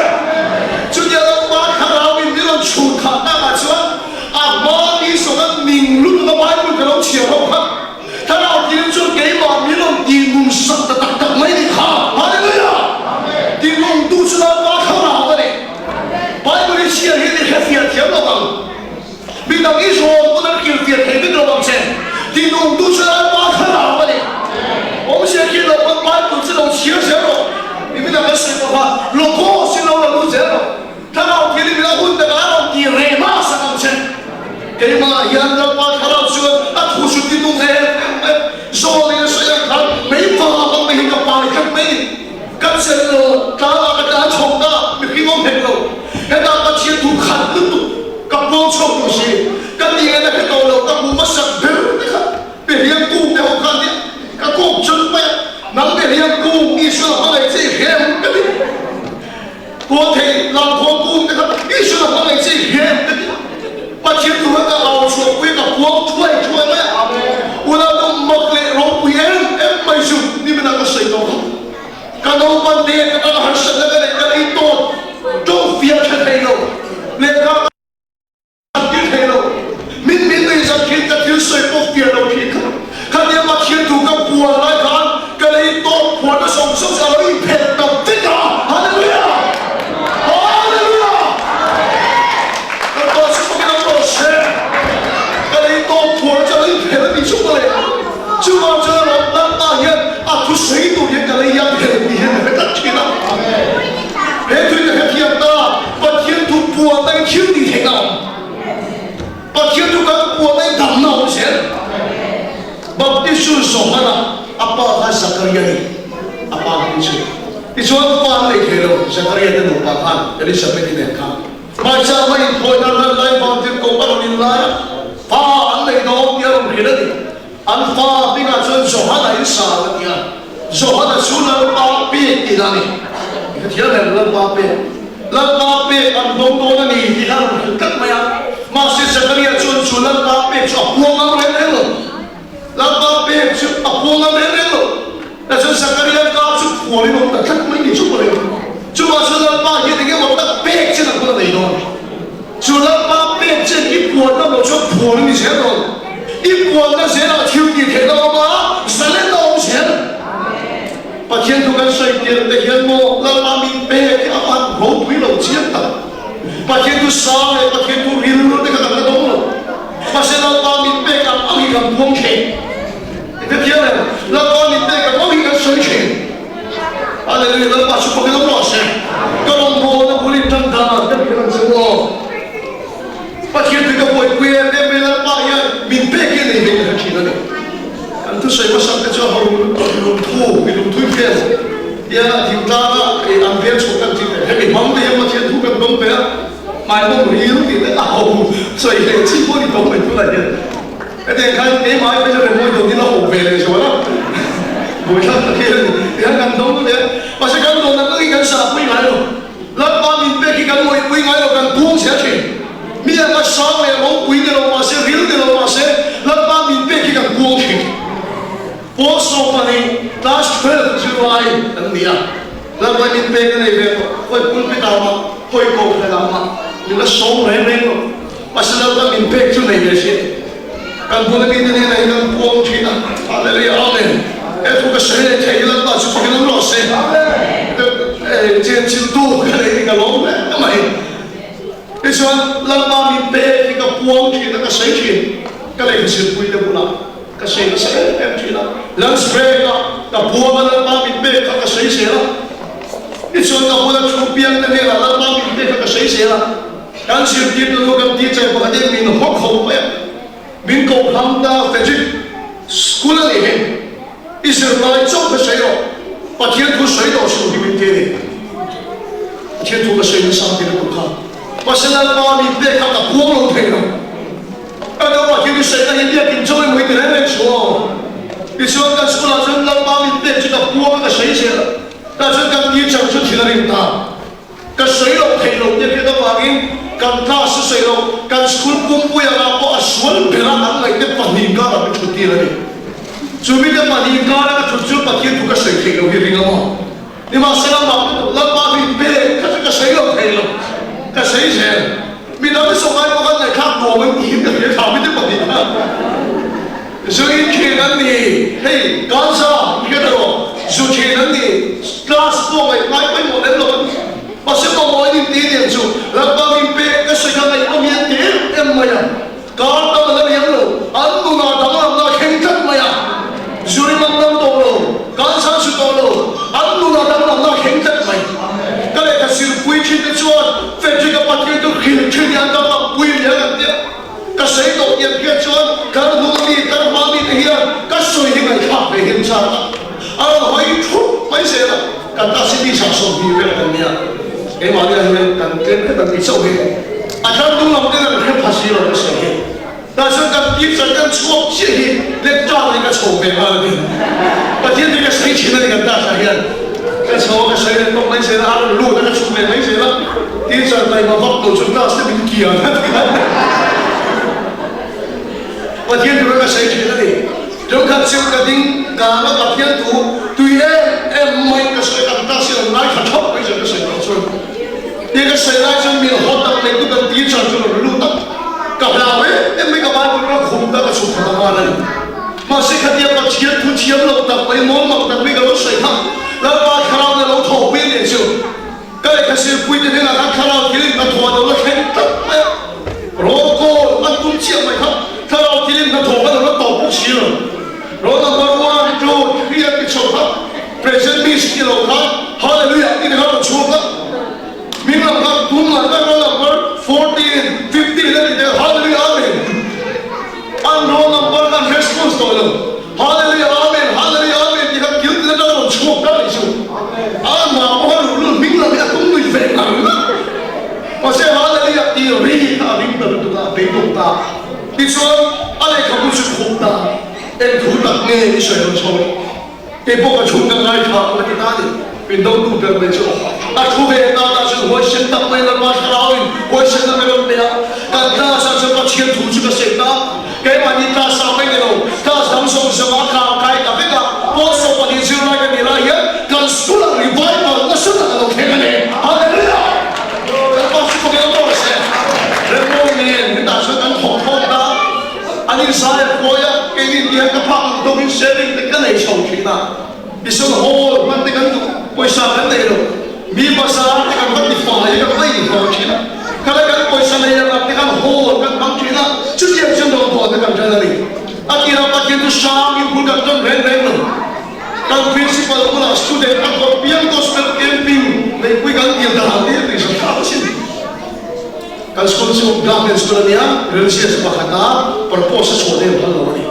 Chutia Lalpa Thlarauin min rawn chhun khah takah chuan a hma ni sawna ning lutuk a Bible ka lo chhiar ho kha Thlarau Thianghlim chuan keimah min rawn tihnun sak ta tak tak mai ni kha. Hallelujah! Tihnungtu chu Lalpa Thlarau a ni. Bible hi chhiar hian i hrefiah thiam lo ang. Mi dang i zawn pawn an kilfiah thei vek lo ang che. Tinungtu chu Lalpa Thlarau a ni. Awmzia khi lo pawn Bible chu lo chhiar zel rawh. Mi midang an sawi pawh kha Logos in lo la lut zel rawh. Thlarau thil i mila hun takah a rawn ti reh hmasak ang che. Keimah hian Lalpa Thlarau chuan a thu chu tinung em em mai. Zawn in a sawi ang khan mei vang ang mai hi ka pai tlat mai ni. Ka chelh lo, tlangah ka tlan chho ta, mihring awm hek lo. Hetah Pathian thu khat lutuk ka puang chhuak tur si. Ka ti nge na hre tawh lo, ka hmu hmasak ber te kha Behliang kung te ho khan nia ka kawp chun mai a, nang Behliang kung Isua hmangaih che i hre em ka ti. Kawl thei Lamkhawn kung te kha Isua hmangaih che i hre em ka ti. Pathian thu kha ka au chhuah pui a, ka puang thuai thuai mai a. Unau chu mak leh ropui em em mai chu niminah ka sawi tawh kha. Ka naupan te ka tan harsatna ka neih ka lei tawt tawng fiah tha thei lo lehkha ka tir thei lo. Min min nuih zat thin ka thil sawi pawh fiah lo thin kha. Khatiang Pathian thu ka puan lai khan ka lei tawt phuarna sawng sawng chu a lo inphelh ta vek a. Hallelujah! Hallelujah! Kan pa chu pakin an rawn hre. Ka lei tawt phuarna chu a lo inphelh a ni chu mawle. Chuvang chuan a rawn Lalpa hian a thusawi tur hian ka lei a phelh tih hian ka hre tlat thin a. He thui ka hrethiam ta, Pathian thu puan ain thil tih theihna a awm. Pathian thu kan puan ain damna a awm zel. Baptistu Johana a pa kha Zakaria ni, a pa hming chu. Tichuan pa an nei thei lo, Zakaria te nupa khan Elizabeth-i nen khan. Hmaichama inthawina hlan lai vantirhkoh a rawn inlai a, pa an nei dawn tih a rawn hrilh a ni. An fa hmingah chuan Johana in sal a ti a, Johana chu Lalpa pek tihna a ni. I hrethiam em? Lalpa pek. Lalpa pek an dawng dawn a ni tih kha a rawn hrilh tlat mai a. Mahse Zakaria chuan chu Lalpa pek chu a puang ngam reng reng lo. Lalpa pek chu a puang ngam reng reng lo. Tichuan Zakaria ka chu phuarin a awm ta tlat mai ni chu mawle. Chuvang chuan Lalpa hian eng emaw tak pek chen a hun a nei dawn. Chu Lalpa pek chen i puanna lo chuan phuar a ni zel dawn. I puanna zelah thil tih theihna a awm a, zalen a awm zel. Pathian thu kan sawi tir te hian maw Lalpa min pek hi a van ropui lo chiang tak. Pathian thu sang leh Pathian thu rilru te kha kan la dawng lo. Mahse Lalpa min pek ang ang hi kan puang thin. Hetiang em? Lalpa min pek ang ang hi kan sawi thin. Hallelujah, Lalpa chu pakin awm rawh se. Ka rawngbawlna bul in tan dan kan hre ang che u aw. Pathian tui ka buaipui em em mai Lalpa hian min pek hi a nei ve ka hre thin a ni. Kan thusawi hmasak te chu a ho lungthu, mi lungthui hmel tia thingtlanga ei an veng chhuah kan tih te hemi hmang te hian Pathian thu kan dawng ve a, hmaimawm ril tih te a ho sawi leh chi pawh a ni tawh mai tunah hian. Hetiang khan keimah ai pawhin remawi dawt in a awm ve leh zual a, buaithlak tak hi a ni. Tihian kan dawng hle a, mahse kan dawn ang angin kan sahpui ngai lo. Lalpa min pek hi kan ngawihpui ngai lo, kan buang zel thin. Mi anga sang leh ropui ni lo mahse, ril ni lo mahse, Lalpa min pek hi kan buang thin. Paul 12, class 12 zirlai kan ni a, Lalpa min pek a nei ve tawh, khawi pulpit ah mah, khawi kohhran ah mah min la sawm reng reng lo. Mahse Lalpa min pek chu nei ve si. Kan bula mite hnenah hian kan puang thin a. Hallelujah Amen. He thu ka sawi leh thei hi Lalpa chu fakin awm rawh se. Chen chiltu ka nei hi ka lawm hle mai. Tichuan Lalpa min pek hi ka puang thin a, ka sawi thin. Ka lehkha zirpui te bulah ka sawi nasa em em thin a. Lunch break ah ka puang a Lalpa min pek kha ka sawi zel a. Tichuan ka bula thu piang te hnenah Lalpa min pek kha ka sawi zel a. Kan zirtirtu nu kan teacher pakhat hian min haw kho mai a, min koh hlang ta Frederick, school a nih hi, i zirlai chauh kha sawi rawh, Pathian thu sawi tawh suh hi min ti a ni. Pathian thu ka sawi nasa ti lutuk kha, mahse Lalpa min pek kha ka puang lo thei lo. Ka nu Pathian thu sawina hi biakin chaw emaw i ti reng reng suh aw. Tichuan kan school ah chuan Lalpa min pek chu ka puang a ka sawi zel a, tah chuan kan teacher chu thil a rim ta. Ka sawi loh theih loh te hriat avangin kan class chu sawi loh, kan school pumpuia lah pawh a sual bera an ngaihte pahnihkar ah min thut tir a ni. Chu mite pahnih inkara ka thut chu Pathian thu ka sawi theih lo hi ring a maw? Nimahsela mah lutuk Lalpa min pek kha chu ka sawi lo thei lo, ka sawi zel. Midang hi saw ngai pawh khan ngaihthlak nuam an tihin ka hria tha mite pahnih kha zu in thin an ni, hei Gaza i hria ta rawh, zu thin an ni, class pawh ngaih ngai pawimawh lem lo an ni. Mahse mamawh in inti niang chu Lalpa min pek ka sawi kha ngaihawm hi an ti em em mai a. Kar tam a la liam lo, an nunah danglamna a thleng tlat mai a, Zurim an dam tawh lo, cancer su tawh lo, an nunah danglamna a thleng tlat mai. Ka lehkha sirpui thin te chuan Frederick-a Pathian chu hrilh thin hi an danglam pui nia kan tia. Ka sawi tawh tiang hian chuan kar hnung ami, kar hma mi te hian ka sawi hi ngaihthlak ve hian chak a, a rawn hawi thup mai zel a, kan ta city sa 20 vel kan nia, keimahni ah hian kan tlem hret an ti chauh hi. A tlang lam ten an hre pha si lo ka sawi hi. Tah chuan kan teacher kan chhuak chiah hi lecture in ka chho ve nghal a ni. Pathian hi ka sawi thin a ni kan class ah hian. Ka chho a ka sawi leh tawp mai zel a, a rawn lut a ka chhuk leh mai zel a. Teacher taima vak lo chu class te min kian a ti a. Pathian tura ka sawi thin a ni. Ṭawngkhat chu ka ding kang a Pathian thu tui em em mai ka sawi kan class hi rawn ngaithla thawk mai chuan ka sawi tawh chuan. Ti ka sawi lai chuan min haw tak mai tu kan teacher chu rawn lut a, ka hlau em em mai ka Bible ka khum ta ka chhuk khat a ngal a ni. Mahse khatia Pathian thu thiam lo tak mai mawl mak tak mai ka lo sawi kha Lalpa thlarau na lo thawhpui nen chu ka lehkha sirpui te hnenah khan thlarau thilin hnathawh a lo la thleng tlat mai a, rawn call an tum chiah mai kha thlarau thilin hnathawh kha lo la tawp bawk si lo. Roll number one, two, three a ti chho kha. Present miss ti lo kha Hallelujah ti kha rawn chhuak a, min lam kha tum lah kha roll number 14, 15 a ti te Hallelujah Amen an roll number khan response tawh lo Hallelujah Amen Hallelujah Amen ti kha kil tin atang rawn chhuak ta nih chu a hna pawh a luh lul hming lam hi a tum lui ve ngang ngang mahse Hallelujah ti ri kha a ring ta lutuk a a beidawng ta tichuan a lehkhabu chu khup ta eng thu tak nge i sawi rawn chho. Kei pawh ka chhung ka ngaithla ang a ti ta a ni. Min dotu ber mai chu a thu ve ta ta chuan huaisen tak mai Lalpa Thlarauin huaisen a ka rawn pe a, kan class ah chuan Pathian thu chu ka sawi ta. Keimahni class ah mai ni lo, class dang zawng zawng ah ka kai ta vek a, pawl 12 zirlai ka nih lai hian kan school ah revival nasa tak a lo thleng a ni. Hallelujah! Lalpa chu ka vel rawh se. Remmawi nen hetah chuan kan thawk thawk ta. An inzai a khuai a, keini tiang ka phak ang tawkin saving te ka nei chho thin a, Mission Hall hman te kan duh, pawisa kan nei lo, mi bazar te kan va ti fai a kan va inhlawh thin a, khalai kan pawisa nei ang te khan hall kan hmang thin a, chutiang chuan rawngbâwl te kan ṭan a ni. A tirah Pathian chu hrangin bul kan ṭan reng reng lo. Kan principal bulah student a kawr piang gospel camping neihpui kan dil dan te tih hran thlak a sin. Kan school chu government school a nia, religious pakhata purpose a chhuah deuh phal lo a ni.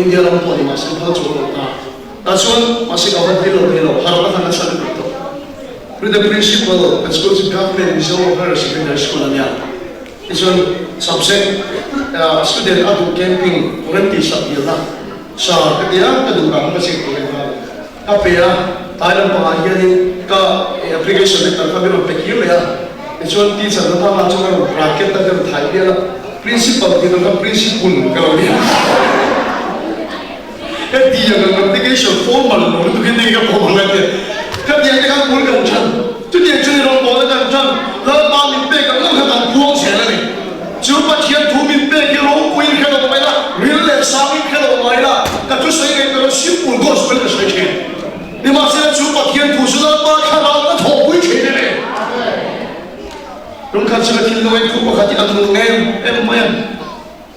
India ram pawh ni mahse phal chuang lo ta. Tah chuan mahse ka van thei lo thei lo, harh na khan nasa lutuk tawh. With the principal, kan school chu government Mizoram Higher Secondary School a nia. Tichuan subject student a duh camping rem tih sak dilna sa ka ti a, ka duh dan ka check tur engah ka pe a, tlai lampangah hianin ka application letter kha min rawn pe kir leh a, tichuan teacher na hmangah chuan ka rawn bracket a ka rawn thai bial a, principal tih tur kha principal ka lo ni a, hetiang ang application formal lo lutuk hi tinge ka pawm ang a tia, khatiang te khan bul kan ṭhan, chutiang chu ni rawngbawlna kan ṭhan, Lalpa min pek ang ang kha kan phuang zel a ni. Chu Pathian thu min pek hi ropuiin hre lo mai la, ril leh sangin hre lo mai la, ka thusawi ngei tur a simple gospel ka sawi thin. Nimahsela chu Pathian thu chu Lalpa thlarau ka thawhpui thin a ni. Lungkhat chu ka thinlung in thu pakhat hi a nung em em mai a,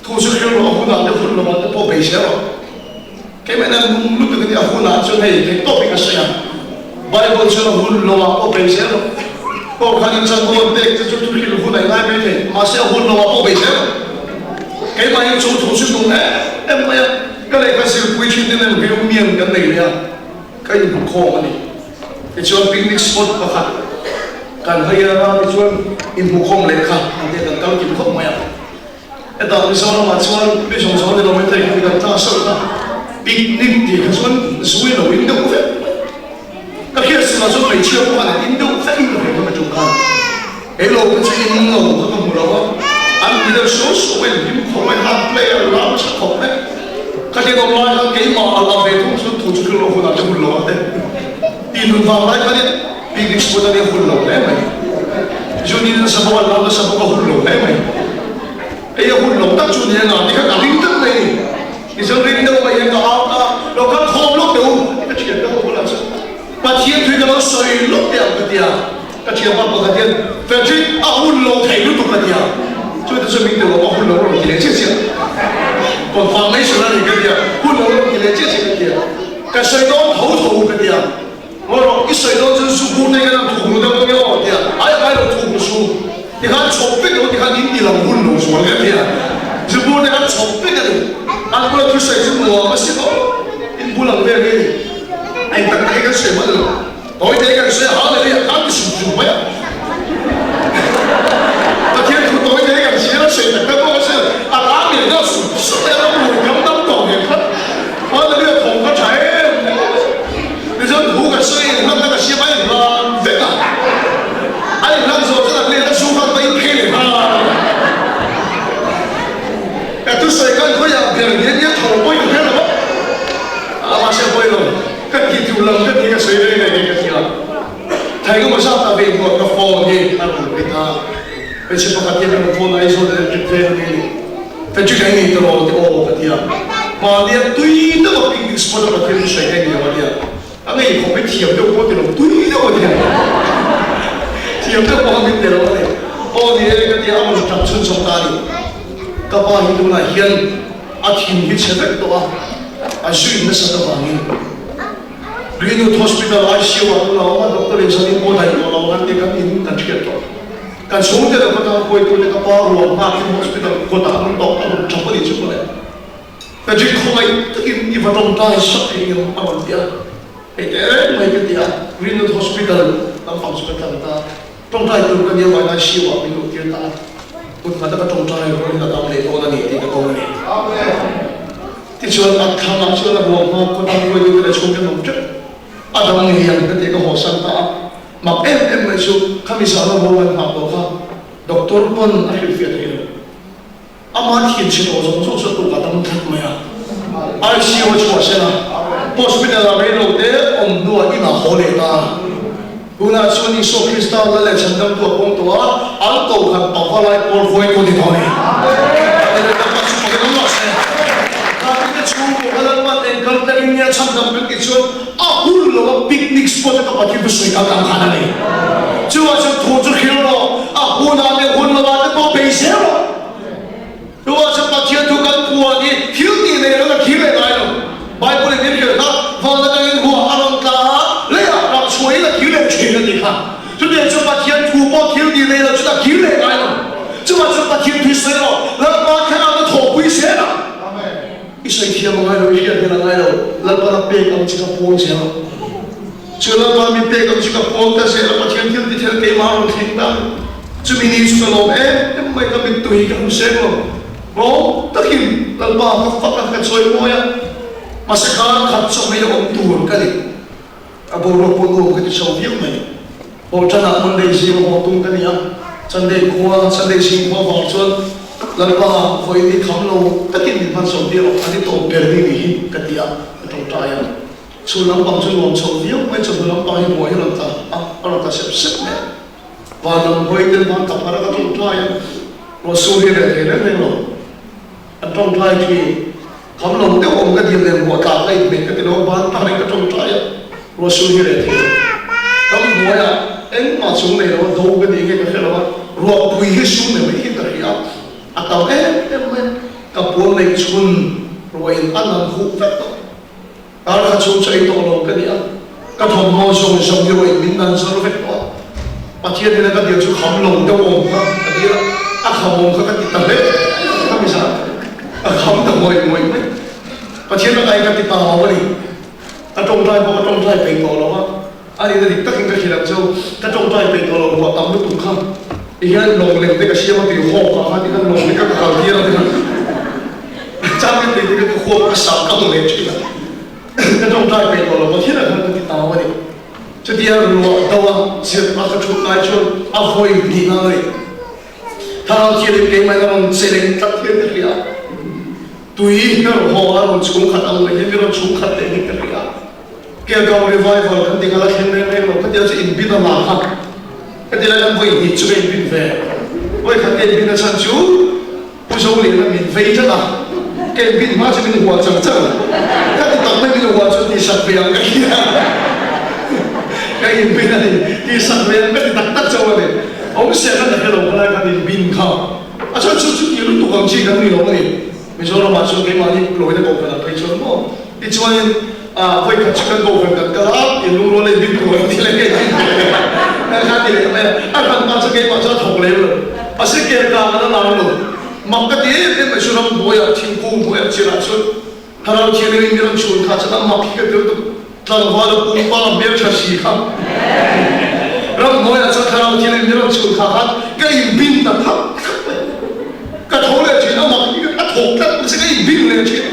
thu chu hrilh rawh a hunah te hun lovah te pawh bei zel rawh. Keimah hian nung lutuk a ni, a hunah chuan hei theihtawpin ka sawi a, Bible chuan a hun lovah pawh bei zel rawh. Pawh khan in chanvo an pek te chu thu hrilh hun a ingai mai thei, mahse a hun lovah pawh bei zel rawh. Keimah hian chu thu chu nung em em mai a, ka lehkha zirpui thin te nen reunion kan nei leh a, ka inhmukhawm a ni. Tichuan picnic spot pakhat kan hawi a, tichuan inhmukhawm lehkha an tia kan kal kim khawp mai a. Hetah Mizoramah chuan mi zawng zawng ni lo mai thei kha kan tla sawt a, picnic tih kha chuan zui lo in deuh vek mai. Ka hriat sulah chuan hmeichhia pawh khan an in deuh vek in ka hria kha ka ṭum khan. Kei lo kha chu in lo kha ka hmu lo a, an ti deuh suau suau mai, an hlim khawp mai, han player lam tha khawp mai. Ka thenawm lai khan keimah a la ve thung chu thu chu thil lo hunah te hun lo a te tih nun vang lai khan in picnic spot a nia hun lo hle mai. Junin sabawk an lam a sabawk a hun lo hle mai. Hei a hun lo tak chu nia ngah tikhan a ring tak mai ni. Tichuan ring deuh mai hian ka au ta a, lo kal khawm lawk teh u, ka thian deuh bulah chuan Pathian thu hi ka lo sawi lawk teh ang ka ti a, ka thianpa pakhat hian Patrick a hun lo thei lutuk ka ti a, chute chuan min tilo a hun lo rawn ti leh chiah chiah, confirmation a ni ka ti a, hun lo rawn ti leh chiah chiah ka ti a, ka sawi dawn tho tho ka ti a, ngawi rawh i sawi dawn chuan zu bur te hian an thuk ru deuh ang emaw ti a, ai a ngai lo thuk ru su. Tikhan chhawp vek lo tikhan in ti lo hun lo zual ka tia. Zu bur te khan chhawp vek a ni. An bula thusawi chu nuam a si tawh. In bul ang vel hi a ni. Eng tak tak hi kan sawi hman lo. Tawi te kan sawi a hallelujah khan ti sum sum mai a. Pathian thu tawi te kan chhiar a sawi tak tak pawh ka sawi lo. A ram in deuh sum sum mai a ram rui kam dam tawh nen khan hallelujah thawm kha tha em em a. Tichuan thu ka sawi in hman na ka siam a inhlan vek a. A inhlan zawh chuan a hmel a zu khan va in phei leh nghal a. Ka thusawi khan khawiah ber nge nia tho pawh in hre lo a. A mahse a pawi lo. Ka tih duh lam ka tih ka sawi reng reng ka ti a. Thai ka zat a vei hnuah ka phone hi a rawn ring a. Hmeichhe pakhat hian ka rawn phone a, Aizawl electric veng a ni a ni. Patrick a i nei ta lo ti aw ka ti a. Mahnia tui deuh a picnic spot a Pathian thusawi ka i nei lo a nia. A ngei khawp hi thiam deuh pawh ti lo, tui deuh a nia. Thiam deuh pawh a min ti lo a ni. Aw ni e ka ti a, a rawn tap chhun chhawk ta a ni. Ka pa hi tunah hian a thin hi chhe vek tawh a, a zui nasat avangin Greenwood Hospital ICU ah tunah a awm a, doctor in zanin pawh daih tawh lo ang an ti kan in kan hriat tawh. Kan chhungte leh ka tan kawitute ka pa ruang nghakin hospital kawtah an rawn tawk a rawn tap a nih chu mawle. Patrick khawngaih takin i va tawngtai sak thei ngem a rawn ti a, hei teh reng mai ka ti a, Greenwood Hospital lampang chu ka tlan ta, tawngtai tur ka nia vainai siu ah min luh tir ta a, kut nghat a ka tawngtai rualin a dam leh dawn a ni tih ka dawng a ni. Tichuan a thlang ah chuan a ruang hma kawt a hruaitu te leh chhungte an awm teuh, a dam ngei ang ka ti a ka hawsan ta a, mak em em mai chu khami zana ruang an nghah tawh kha doctor pawn a hrilhfiah thei lo. Amah thinchhe tawh zawng zawng chu a tuk a dam tlat mai a. ICU a chhuah sen a, hospital ah rei lo te awm hnuah inah haw leh ta a. Tunah chuan Isua Krista la leh chhandamtu a pawm tawh a, an kohhran pava lai pawl huai pawh ni tawh a ni. Lalpa chu pakin awm rawh se. Hnamte chhungkaw kha Lalpa'n engkal takin nge a chhandam kan tih chuan a hun lo a picnic spot a ka Pathian chu sawi kal ang khan a ni. Chuvah chuan thu chu hrilh rawh, a hunah leh hun lovah te pawh bei zel rawh. Chuvah chuan Pathian thu kan phuan hi thil tih nei lo a thil leh ngai lo. Bible in min hrilh kha, van atangin huah a rawn tla a, leiah ram chhuahin a thil leh thin a ti kha. Chutiang chuan Pathian thu pawh thil tih nei lo chu a thil leh ngai lo. Chuvah chuan Pathian thu i sawi rawh, Lalpa thlarau na thawhpui zel ang. I sawi thiam a ngai lo, i hriat hmel a ngai lo, Lalpa na pek ang che ka puang zel ang. Chu Lalpa mi pek ang chu ka puang ta zel a, Pathian thil ti thel keimah a rawn thleng ta. Chumi ni chu ka lawm em em mai, ka mittui hi ka hmu seng lo. Lawm takin Lalpa ka fak a, ka chawi mawi a, mahse khan khat chaw mai a awm tur ka ni. A boruak pawh nuam ka ti chho viau mai. Hawlṭanah Monday zing a haw tum ka ni a, Sunday khua, Sunday zing khua vang chuan Lalpa vawiin hi kham lo takin min hman chho viau a, a ni tawp ber ni ni hi ka ti a, ka ṭawngṭai a. Chhun lampang chu nuam chho viau mai, chawhnu lampang hi buai hi a rawn tla a, a rawn tla sep sep mai a. Van lam hawi ten van tap harh a ka ṭawngṭai a, ruahsur hi reh thei reng reng lo. An ṭawngṭai ṭhin. Kham lo deuh awm ka dil nen ruah tlak a inhmeh ka ti lo, ban tak in ka ṭawngṭai a, ruahsur hi reh thei lo. Ram hnuaiah engmah chung nei lo a, do ka ni nge ka hre lo a, ruahpui hi sur nei mai hi ka hria a, a tam em em mai a, ka puan neih chhun ruahin a nan huh vek tawh. Kar kha chhung chu ei tawh lo ka ni a, ka thawmhnaw zawng zawng hi ruahin min nan zar vek tawh a, Pathian ina ka dil chu kham lo deuh awm kha ka dil a, a kham awm kha ka ti ta hle ka mi zan a kham ta ngawih ngawih mai. Pathian lakah hian ka ti ta lo a ni, ka tawngtai pawh ka tawngtai peih tawh lo a, a nihna dik takin ka hrilh ang chu, ka tawngtai peih tawh lo ruah tam lutuk kha tihian lawng lem te ka siam a tui hawk ah khan tikhan lawng te ka kal tir a tikhan changin tui te ka huak ka sam ka hmu leh thin a, ka tawngtai peih tawh lo Pathian ah khan ka ti ta lo a ni. Chutia ruah do a zirh a ka thut lai chuan a vawi hnih a ni. Thlarau thianin keimah in a rawn che leh tlat hian ka hria. Tui her haw a rawn chhung khat ang mai hian mi rawn chhung khat leh hi ka hria. Kelkau revival kan ti nghal a thleng reng reng lo khatia chu inbin a la kha ka ti lai khan vawi hnih chu ka inbin ve. Vawi khat ka inbin a chhan chu Pu Zoliana min vei tlat a, ka inbin hma chu min hual chang chang a, ka ti tak mai min hual chu tihsak ve ang ka ti a, ka inbin a ni, tihsak ve ang ka ti tak tak chauh a ni. Awmzia khan a hre lo khalai khan inbin kha. A chuan chu chu tih lutuk ang chi kan ni lo a ni. Mizoramah chuan keimahni lawina kohhran ah phei chuan maw? Tichuanin ah vawi khat chu kan kohhran kan kal a, in lungrual leh bin tur an ti leh ngei thin kan kha ti leh mai a. A hran pa chu keimah chuan a thawk lem lo. Mahse ker kang an la lar lo. Mak ka ti em em mai chu ramhnuaiah thingkung hnuaiah chilah chuan Thlarau Thianghlim in mi rawn chhun kha chuan a mak hi ka ti lutuk. Tlangval a pumpa hmeltha si kha ramhnuaiah chuan Thlarau Thianghlim mi rawn chhun kha khan ka inbin ta thak thak mai. Ka tho leh thin a mak hi a thawk tlat mahse ka inbin leh thin.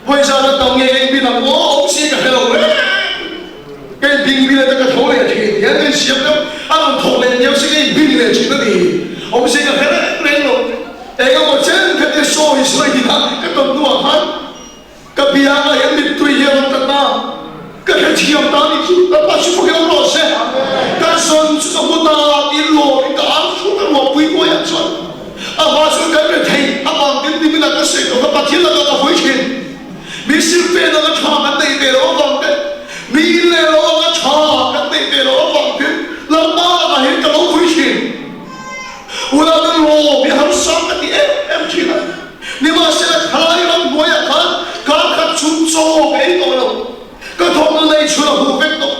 Vawi zan a tam nge ka inbin ang aw awm si ka hre lo reng. Ka inbing bing leh ta ka tho leh thin hian ka insiam deuh a rawn thawk leh niau si ka inbin leh thin a ni. Awm si ka hre reng reng lo. Eng emaw chen khatia sawi sawi hi kha ka tawn hnuah khan Ka biangah hian mittui hi a rawn tlat a, ka hrethiam ta nih chu Lalpa chu fak ilo rawh se. Ka zawn chu ka hmu ta tiin lawmin ka au chhung ka ruahpui hnuaiah chuan a hma chuan kan rethei a vang tin nimin ah ka sawi tawh kha Pathian lakah ka hawi thin. Mi silfen anga tha kan neih ve loh avang te, mi in leh lo anga tha kan neih ve loh avang tin Lalpa lakah hian ka lo hawi thin. Unau lawm hi harsa ka ti em em thin a. Nimahsela thalai ram hnuaiah khan kar khat chhung chaw ka ei tawh lo. Ka thawmhnaw nei chhun a huh vek tawh.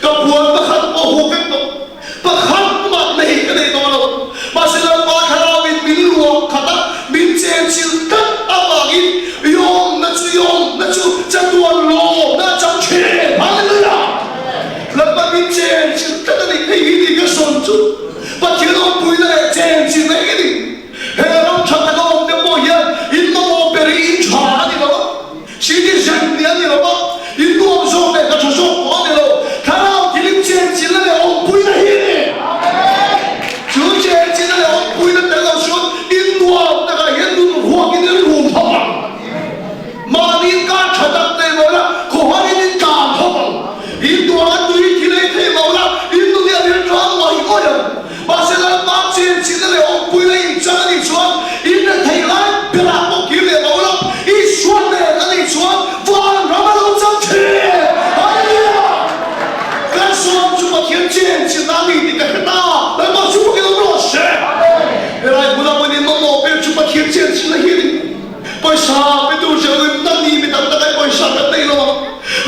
Ka puan pakhat pawh a huh vek tawh. Pakhat mah nei ka nei tawh lo. Mahse Lalpa Thlarauin min luah khat a, min chenchilh tlat avangin Yawmna chu yawmna chu chatuan lawmna a chang thin. Hallelujah! Lalpa min chenchilh tlat a ni. Hei hi ni ka sawn chu Pathian awmpuina leh chenchilhna hi a ni. He ram tha taka awm te pawh hian in mamawh ber hi in tha a ni lo a, citizen nih a ni lo a, in nuam zawk leh hna tha zawk pawh a ni lo. Thlarau thilim chenchilhna leh awmpuina hi a ni. Chu chenchilhna leh awmpuina tel lo chuan in nuam takah hian nun ruakin in rum thawk ang. Mahni in kar tha tak nei lo la, khawharin in tlan thawk ang. In duang a tui thil ei thei lo la, in nun hi a ril tlang mai mai ang. Mahse Lalpa chenchilhna leh awmpuina inchang a nih chuan in rethei lai berah pawh kir leh lo la, Isua nen a nih chuan van ram a lo chang thin. Hallelujah! Kan sawm chu Pathian chenchilhna a ni tih ka hre ta, Lalpa chu fakin awm rawh se. Helai hmunah pawhin in mamawh ber chu Pathian chenchilhna hi a ni. Pawisa pe tur che in na ni mi tam tak ai pawisa kan nei lo ang.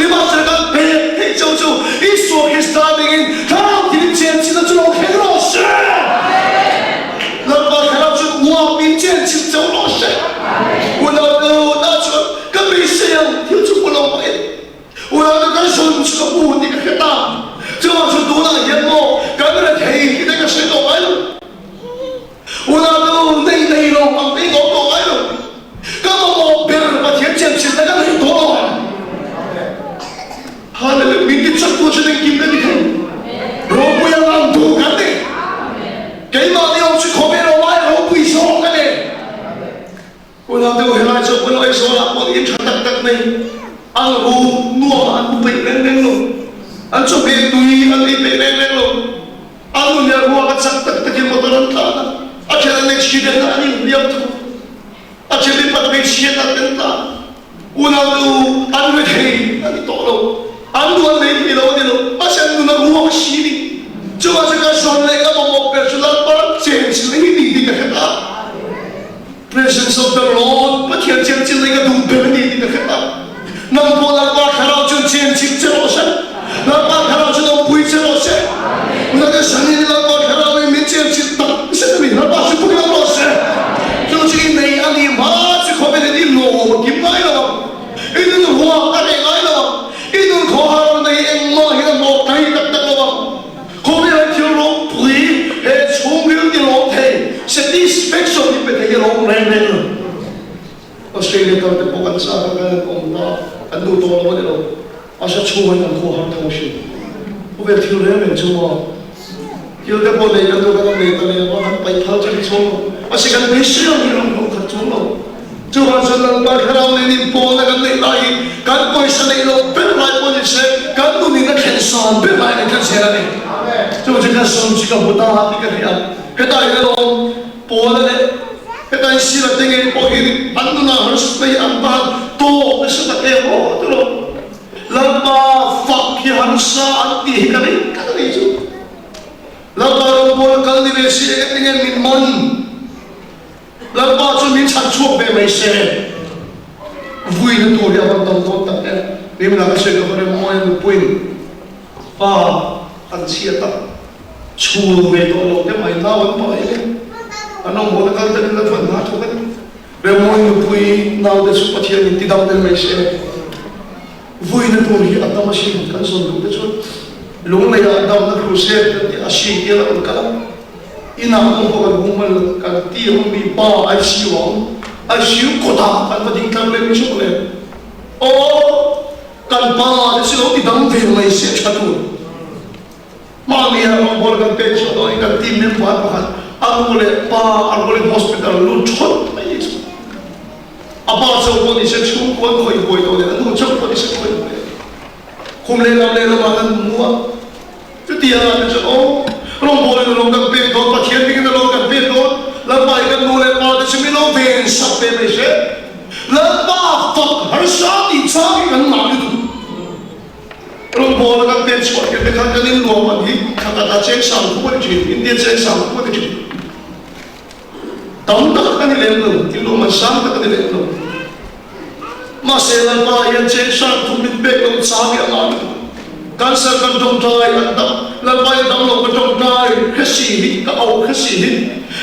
Nimahsela kan pek theih cheu chu Isua Krista dingin Thlarau thil chenchilhna chu lo thleng rawh se. Lalpa Thlarau chuan uapin chenchilh cheu rawh se. Unau na chuan ka beisei ang thil chu hmu lo mah ila. Unau te kan sawn chu ka hmu tih ka hre ta. Chuvang chu tunah hian maw kan rethei tih te ka sawi tawh ngai lo. Unau nei nei lo ang te i awm tawh ngai lo. Ka mamawh ber Pathian chianchilhna ka nei tawh lo. Hallelujah. Min ti chak tu chu engkim ka ti thei. Ropui a ngam tu kan ni. Keimahni awm chu khawvel awm ai ropui zawk ka ni. Unau te u helai chu pawh Aizawl ah pawh in tha tak tak nei an room nuam ah an mu peih reng reng lo. An chawhmeh tui an ei peih reng reng lo. An nu leh ruak a chak tak takin motor an tlan a, a then an accident a an inhliam thung. A then mipat hmeichhiat an tel tlan. Unau te u an rethei a ni tawh lo. An nu an nei thei lo a ni lo. Mahse an nun a ruak si ni. Chuvang chu ka zawn leh ka mamawh ber chu Lalpa chenchilh hi ni tih ka hre ta. Presence of the Lord, Pathian chenchilh lei ka duh ber a ni tih ka hre ta. Nang pawh Lalpa Thlarau chuan chenchilh che rawh se. Lalpa Thlarau chuan awmpui che rawh se. Nang sanin Lalpa Thlarau in min chenchilh tak zet a ni. Lalpa chu pui lo rawh se. Chu chu i nei a ni hma chu khawvel in i lawm a kim ngai lo ang. I nun huang a reh ngai lo ang. I nun khawhar nei engmah hian a hnawh thei tak tak lo ang. Khawvel an thil ropui he chhungril ti lawm thei satisfaction hi pe thei a lawm reng reng lo. Australia kal te pawh kan chak a kan awm ta kan duh tawh lo a ni lo. Asa chhung an kan khaw har tho hrim. Khawvel thil reng reng chu maw thil te pawh nei kan duh kan awm nei ta leh a kan paih phal chu ni chhung lo. Mahse kan beisei ang hi ram hlawh khat chung lo. Chuvang chuan Lalpa Thlarau nen inpawlna kan neih lai hi kan pawisa neih loh ber lai pawh ni se, kan nunin a thlen san ber lai a ni tlat zel a ni. Chuvang chuan ka sawm chu ka hmu ta tih ka hria. Hetah hian alawm Pawla leh hetah hi Sila te ngei pawh hi an nunah harsatna hi an van tawk nasa tak em aw tiraw. Lalpa fak hi harsa an tih hi ka ring tlat a nih chu. Lalpa rawngbawla kal ni ve si eng enge min man? Lalpa chu min chhan chhuak ve mai se. Vuina tur hi a van tam dawn tak em? Mimla ka sawi ka va rem mawi a nupuiin pa an chhiat a, chhul ve tawh lo te mai nau an paih e. An rawngbawla kal takin la chuan hna thawk a ni. Remawi nupui nau te chu Pathian in tidam tel mai se. Vuina tur hi a dam asin kan zawn duh te chuan Lungleiah damna crusade kan tih a si tia la rawn kal a, inah awm pawh kan hung hman lo, kan ti awm mi pa ICU ah awm, ICU kawtah kan va ding tlang leh mai chu le. Aw kan pa te chu lo ti dam ve mai se tha tur. Mahni ah rawngbawl kan pek chhuah dawn in kan team member pakhat a nu leh pa a rualin hospital lut thawt mai ni chu. A pa chauh pawh nise chhungkua an khawih buai tawh leh a nu chauh pawh nise khawih buai tawh. Khum lehlam lehlamah kan mu a, chutiang ah te chuan aw rawngbawlin a lo kan pek dawn, Pathian bingin a lo kan pek dawn, Lalpa hi kan nu leh pa te chu min lo ven sak ve mai se. Lalpa fak harsa tih chang hi kan ngah lutuk. Rawngbawla kan pek chhuah tir te khan kan inluam ang hi thla khat ah cheng sang phu a ni thin, India cheng sang phu a ni thin. Tam tak a ni lem lo, inluam an sang tak a ni lem lo. Mahse Lalpa hian cheng sang thum min pek lo chang hi a ngah lutuk. Cancer kan tawngtai an dam, Lalpa hi dam lo ka tawngtai hre si hi, ka auh hre si hi,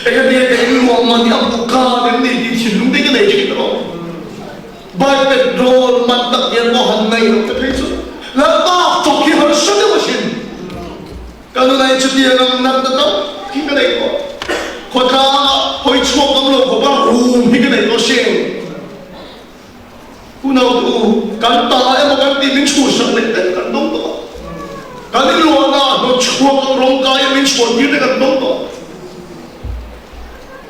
engati nge ka inluam man hi a hmuh khan em ni tih thinlung te hi ka nei thin alawm. Bike petrol man tak hian pawh han nei lo te phei chu Lalpa fak hi harsa deuh asin. Ka nunai chutiang ang natna tam hi ka nei tawh. Khawtlangah hawi chhuak ngam lo khawpa rum hi ka nei tawh asin. Unau te u, kan ta emaw kan tih min chhuhsak leh te kan dawng tawh a. Kan inluahna hnawt chhuak ang rawngkai a min chhuantir te kan dawng tawh a.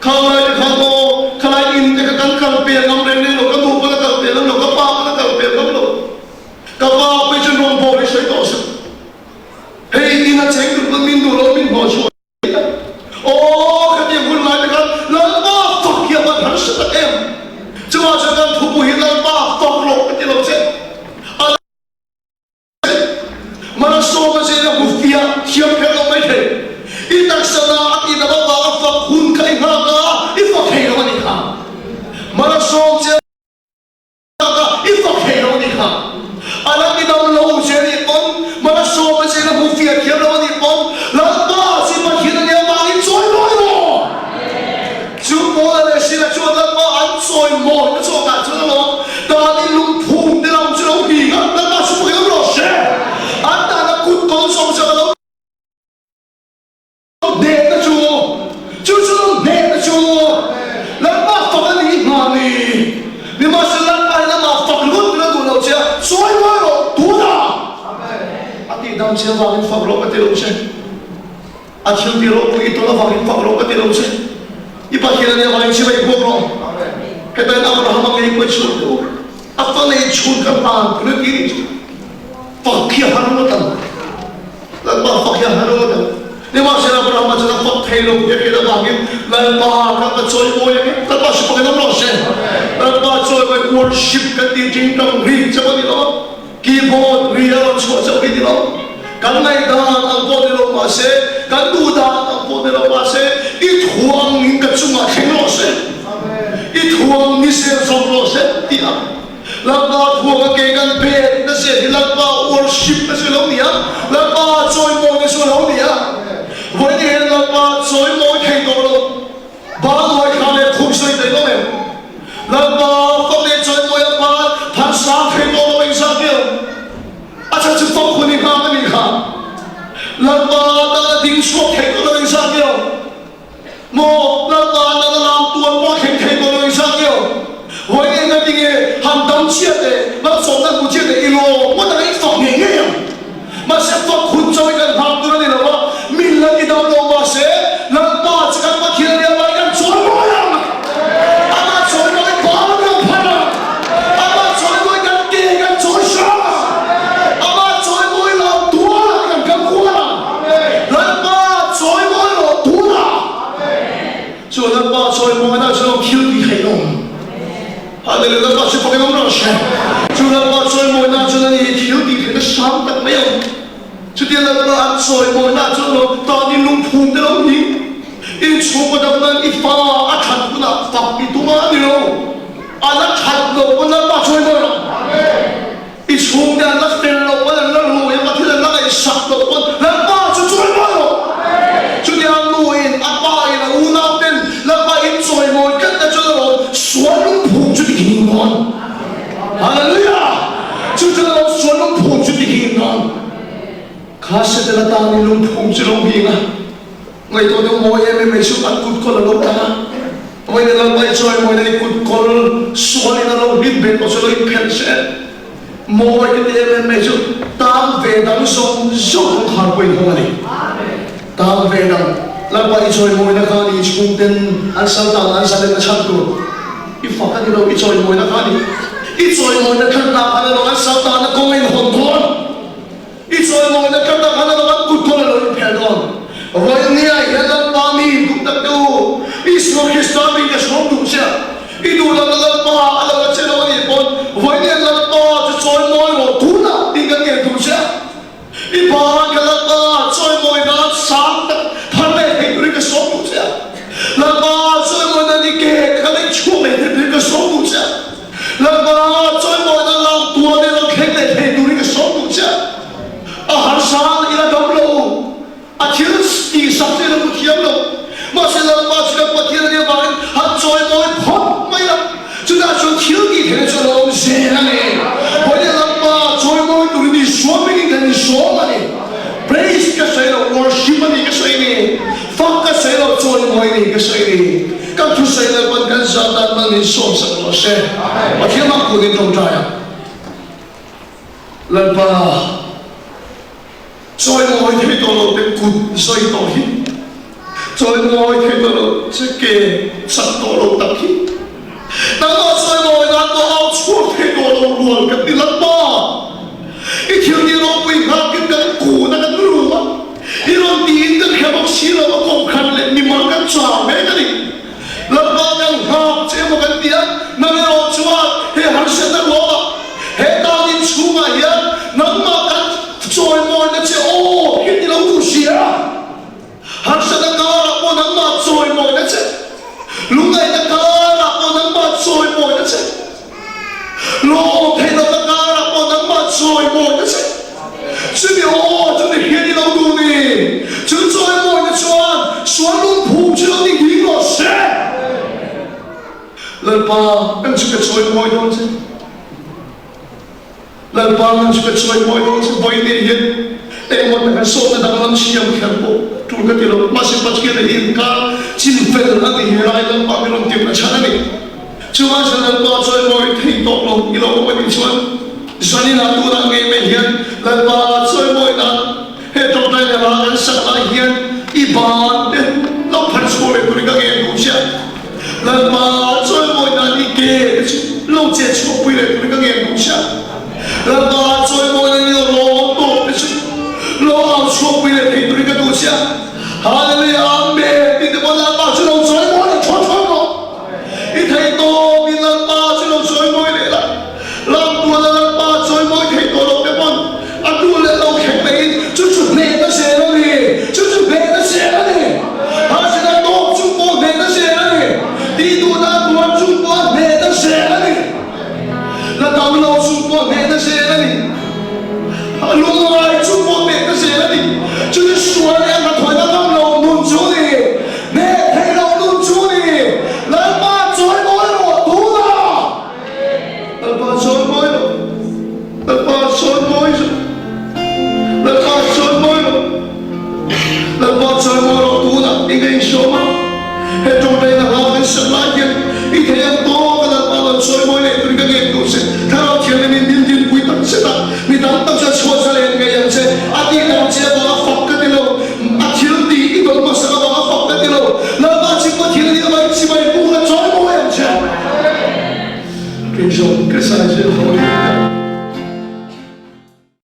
Khalai te kha maw, khalai in te kha kan kal pel ngam reng reng lo, ka nu pawn a kal pel ngam lo, ka pa pawn a kal pel ngam lo. Ka pa pawh hi chuan rawngbâwl hi sawi tawh suh. Hei in a cheng tur pawn min duh lo, min hnawh chhuah thei a. Aw, khatiang hun lai te khan Lalpa fak hi a van harsa tak em. Chuvang chuan kan thupu hi Lalpa fak rawh ka ti lo che. A Malsawma zela hmu fiah thiam kher lo mai thei. I taksa na a tih dam avanga fak hun kha i nghak a, i fak thei lo a nih kha. Malsawm che nghak a, i fak thei lo a nih kha. A la ti dam lo che a nih pawn, Malsawma zela hmu fiah thiam lo a nih pawn, Lalpa chu Pathian a nia vangin chawi mawi rawh. Chu Paula leh Sila chuan Lalpa an chawi mawi na chhuakah chuan alawm Danin lungphum te lam chu lo hing a, Lalpa chu pawhin awm rawh se. An dana kut kawn sawm sak a lo hneh na chu, chu chu lo hneh na chu Lalpa fak a nih nghah ni. Nimahsela Lalpa hian amah fak lut min a duh lo che a, chawi mawi rawh tunah a tihdam che avangin fak rawh ka ti lo che. A thil ti ropui i tawn avangin fak rawh ka ti lo che. I Pathian a nih avangin chibai buak rawh. Hetain Abraham a ngei kuai chhuak teh u. A fa nei chhun kha hman tur a ti nih chu. Fak hi a har ngawt ang. Lalpa fak hi a har ngawt ang. Nimahsela Abraham a chuan a fak thei lo tih a hriat avangin Lalpa kha ka chawimawi ang e. Lalpa chu pakin awm rawh se. Lalpa chawimawi worship kan tih tingtang ri chauh a ni lo a. Keyboard ri a rawn chhuah chauh hi ni lo. Kan ngaihdan ang pawh ni lo mahse, kan duhdan ang pawh ni lo mahse, i thu angin ka chungah thleng rawh se, i thu ang ni sel zawk rawh se tih a Lalpa thu anga ke kan pek na zia hi Lalpa worship na chu lo ni a, Lalpa chawimawi na chu a lo ni a. Vawiin hian Lalpa chawimawi thei tawh lo. Banhuai thla leh khum sawi thei lo em? Lalpa fak leh chawimawi a pan phan sang thei tawh lo engzat nge awm? A chhan chu fak hun i nghak a nih kha. Lalpa tan a ding chhuak thei tawh lo engzat nge awm? Maw Lalpa tan a lam tuan pawh thleng thei tawh lo engzat nge awm? Vawi eng a ti nge han dam chiah teh, malsawmna hmu chiah teh i lawm ngawt ang i fak ngei ngei ang. Mahse fak hun chawi kan nghak tur a ni lo a, min la ti dam lo mahse Lalpa chu kan Pathian a nia mai kan chawi mawi ang. Amah chawi mawi bal ang. se. Chu Lalpa chawimawina chuan ani hi thil tih theihna sang tak mai ang. Chutia Lalpa an chawimawina chuan lo tan in lungphum te lo hning. Inchhungkaw dam nan i fa a that hunah fak i tum a ni lo. A la that loh pawn Lalpa chawimawi rawh. I chhungte an la fel loh pawn an la rui a, Pathian an la ngaihsak loh pawn Lalpa chu chawimawi rawh. Chutia nu in, a pa in, a unau ten Lalpa in chawimawi tlat na chuan alawm sual lungphum chu ti hing dawn. Hallelujah! Chu chuan alawm sual lungphum chu ti hing dawn. Kha Setana tan in lungphum chu lo hing a. Ngaihtuah deuh mawi em em mai chu an kut kawl a lo tang a, vawiin a lalpai chawi mawi nei kut kawl sualin a lo hlim ve tawh chu lo inphelh se mawi ka ti em em mai chu tang ve dang zawng zawng kawngkhar pawh inhawng a ni. Tang ve dang lalpai chawi mawina kha ni chhungten an sal tan an zalen a chhan tur i fak a ni lo i chawi mawina kha ni i chawi mawina khan tah khan a lo an sal tan a kawng a inhawn dawn. I chawimawina tlat ah khan a lo an kut khawn a lo inphelh dawn. Vawinia hian Lalpa mi duh tak te u, Isua Krista mi ka hrawm duh che a, i duh lohna Lalpa a lo la che lo a nih pawn vawinia Lalpa chu chawimawi rawh tunah tih kan ngen duh che a. I pa ka Lalpa chawimawi nan sang tak phar leh thei turin ka sawm duh che a. Lalpa chawimawi nan i ke ka lei chhuak leh thei turin ka sawm duh che a. Lalpa chawimawina lang tuan emaw thleng leh thei turin ka sawm duh che. A harsa i la dam lo, a thil tihsak chu i la hmu thiam lo. Mahse Lalpa chu kan Pathian a nih avangin han chawimawi phawt mai a, chutah chuan thil tih theihna chu a lo awm zel a ni. Vawiin Lalpa chawimawi turin i suam bik in kan insawm a ni. Praise ka sawi lo, worship a ni ka sawi ni. Fak ka sawi lo, chawimawi a ni ka sawi ni. Kan thusawi Lalpan kan zah dan man min sawmsak rawh se. Pathian mak kun in tawngtai a. Lalpa chawimawi thei tawh lo te kut zawi tawh hi, chawimawi thei tawh lo che ke chak tawh lo tak hi, nangmah chawimawi nan pawh au chhuak thei tawh lo rual kan ti Lalpa. I thil tih ropui nghakin kan kun a kan rum a, i rawn tiin kan hre bawk si lo a, kohhran leh mimal kan chau mek a ni. Lalpa kan nghak che emaw kan ti a, nang erawh chuan he harsatna ruamah, he tan in chhungah hian nangmah kan chawimawina che aw hi ti lo duh si a. Harsatna karah pawh nangmah chawimawina che, lungngaihna karah pawh nangmah chawimawina che. Lawm theih lohna karah pawh nangmah chawimawina che. Chumi aw chu ni hian i lo duh ni. Chu chawimawina chuan sual lungphum chu lo ni hing rawh se. Lalpa, nang chu ka chawimawi dawn che. Lalpa, nang chu ka chawimawi dawn che. Vawiin hian engemaw tak an sawtna danglam siam kher pawh tul ka ti lo. Mahse Pathian hi inkar chinfel a ni helai Lalpa mi rawn tirh a chhan a ni. Chuvang chuan Lalpa chawimawi thei tawh lo i lo awm a nih chuan zaninah tunah ngei mai hian Lalpa chawimawi nan he tawngtai leh rah kan sak lai hian i ban te lo phan chhuah leh turin ka ngen duh che a. Lalpa chawimawi nan i ke te chu lo chet chhuahpui leh turin ka ngen duh che a. Lalpa chawimawi nan i rawn tawp te chu lo au chhuahpui leh thei turin ka duh che a. Hallelujah Amen tih te pawh Lalpa chu lo chawimawi leh thuak thuak rawh. I thei tawp in Lalpa chu lo chawimawi leh la, Lamtuala Lalpa chawimawi thei tawh lo te pawn a tu leh lo thleng leh in chu chu hnehna zel a ni, chu chu hnehna zel a ni. Harsatna tawp chung pawh hnehna zel a ni, tih duhna tuar chung pawh hnehna zel a ni, la dam lo chung pawh hnehna zel a ni, lungngai chung pawh hnehna zel a ni. Chumi sual leh a hnathawhna ngam lo nun chu a ni. Hneh thei lo nun chu ni. Lalpa chawimawi rawh tunah. Lalpa chawimawi rawh. Lalpa chawimawi rawh. Lalpa chawimawi rawh. Lalpa chawimawi rawh tunah i ngaihsawm a. He tawngtaina hla kan sak lai hian i thei ang tawk a Lalpa lo chawimawi leh turin ka ngen duh che. Thlarau Thianghlimin min dinpui tak zet a, mi tam tak chu a chhuah zalen ngei ang che. A tih dang che avanga fak ka ti lo. A thil tih i dawn hmasak avanga fak ka ti lo. Lalpa chi Pathian a nih avangin chibai buk a chawi mawi ang che. Kei zawng ka zai zel haw in ka.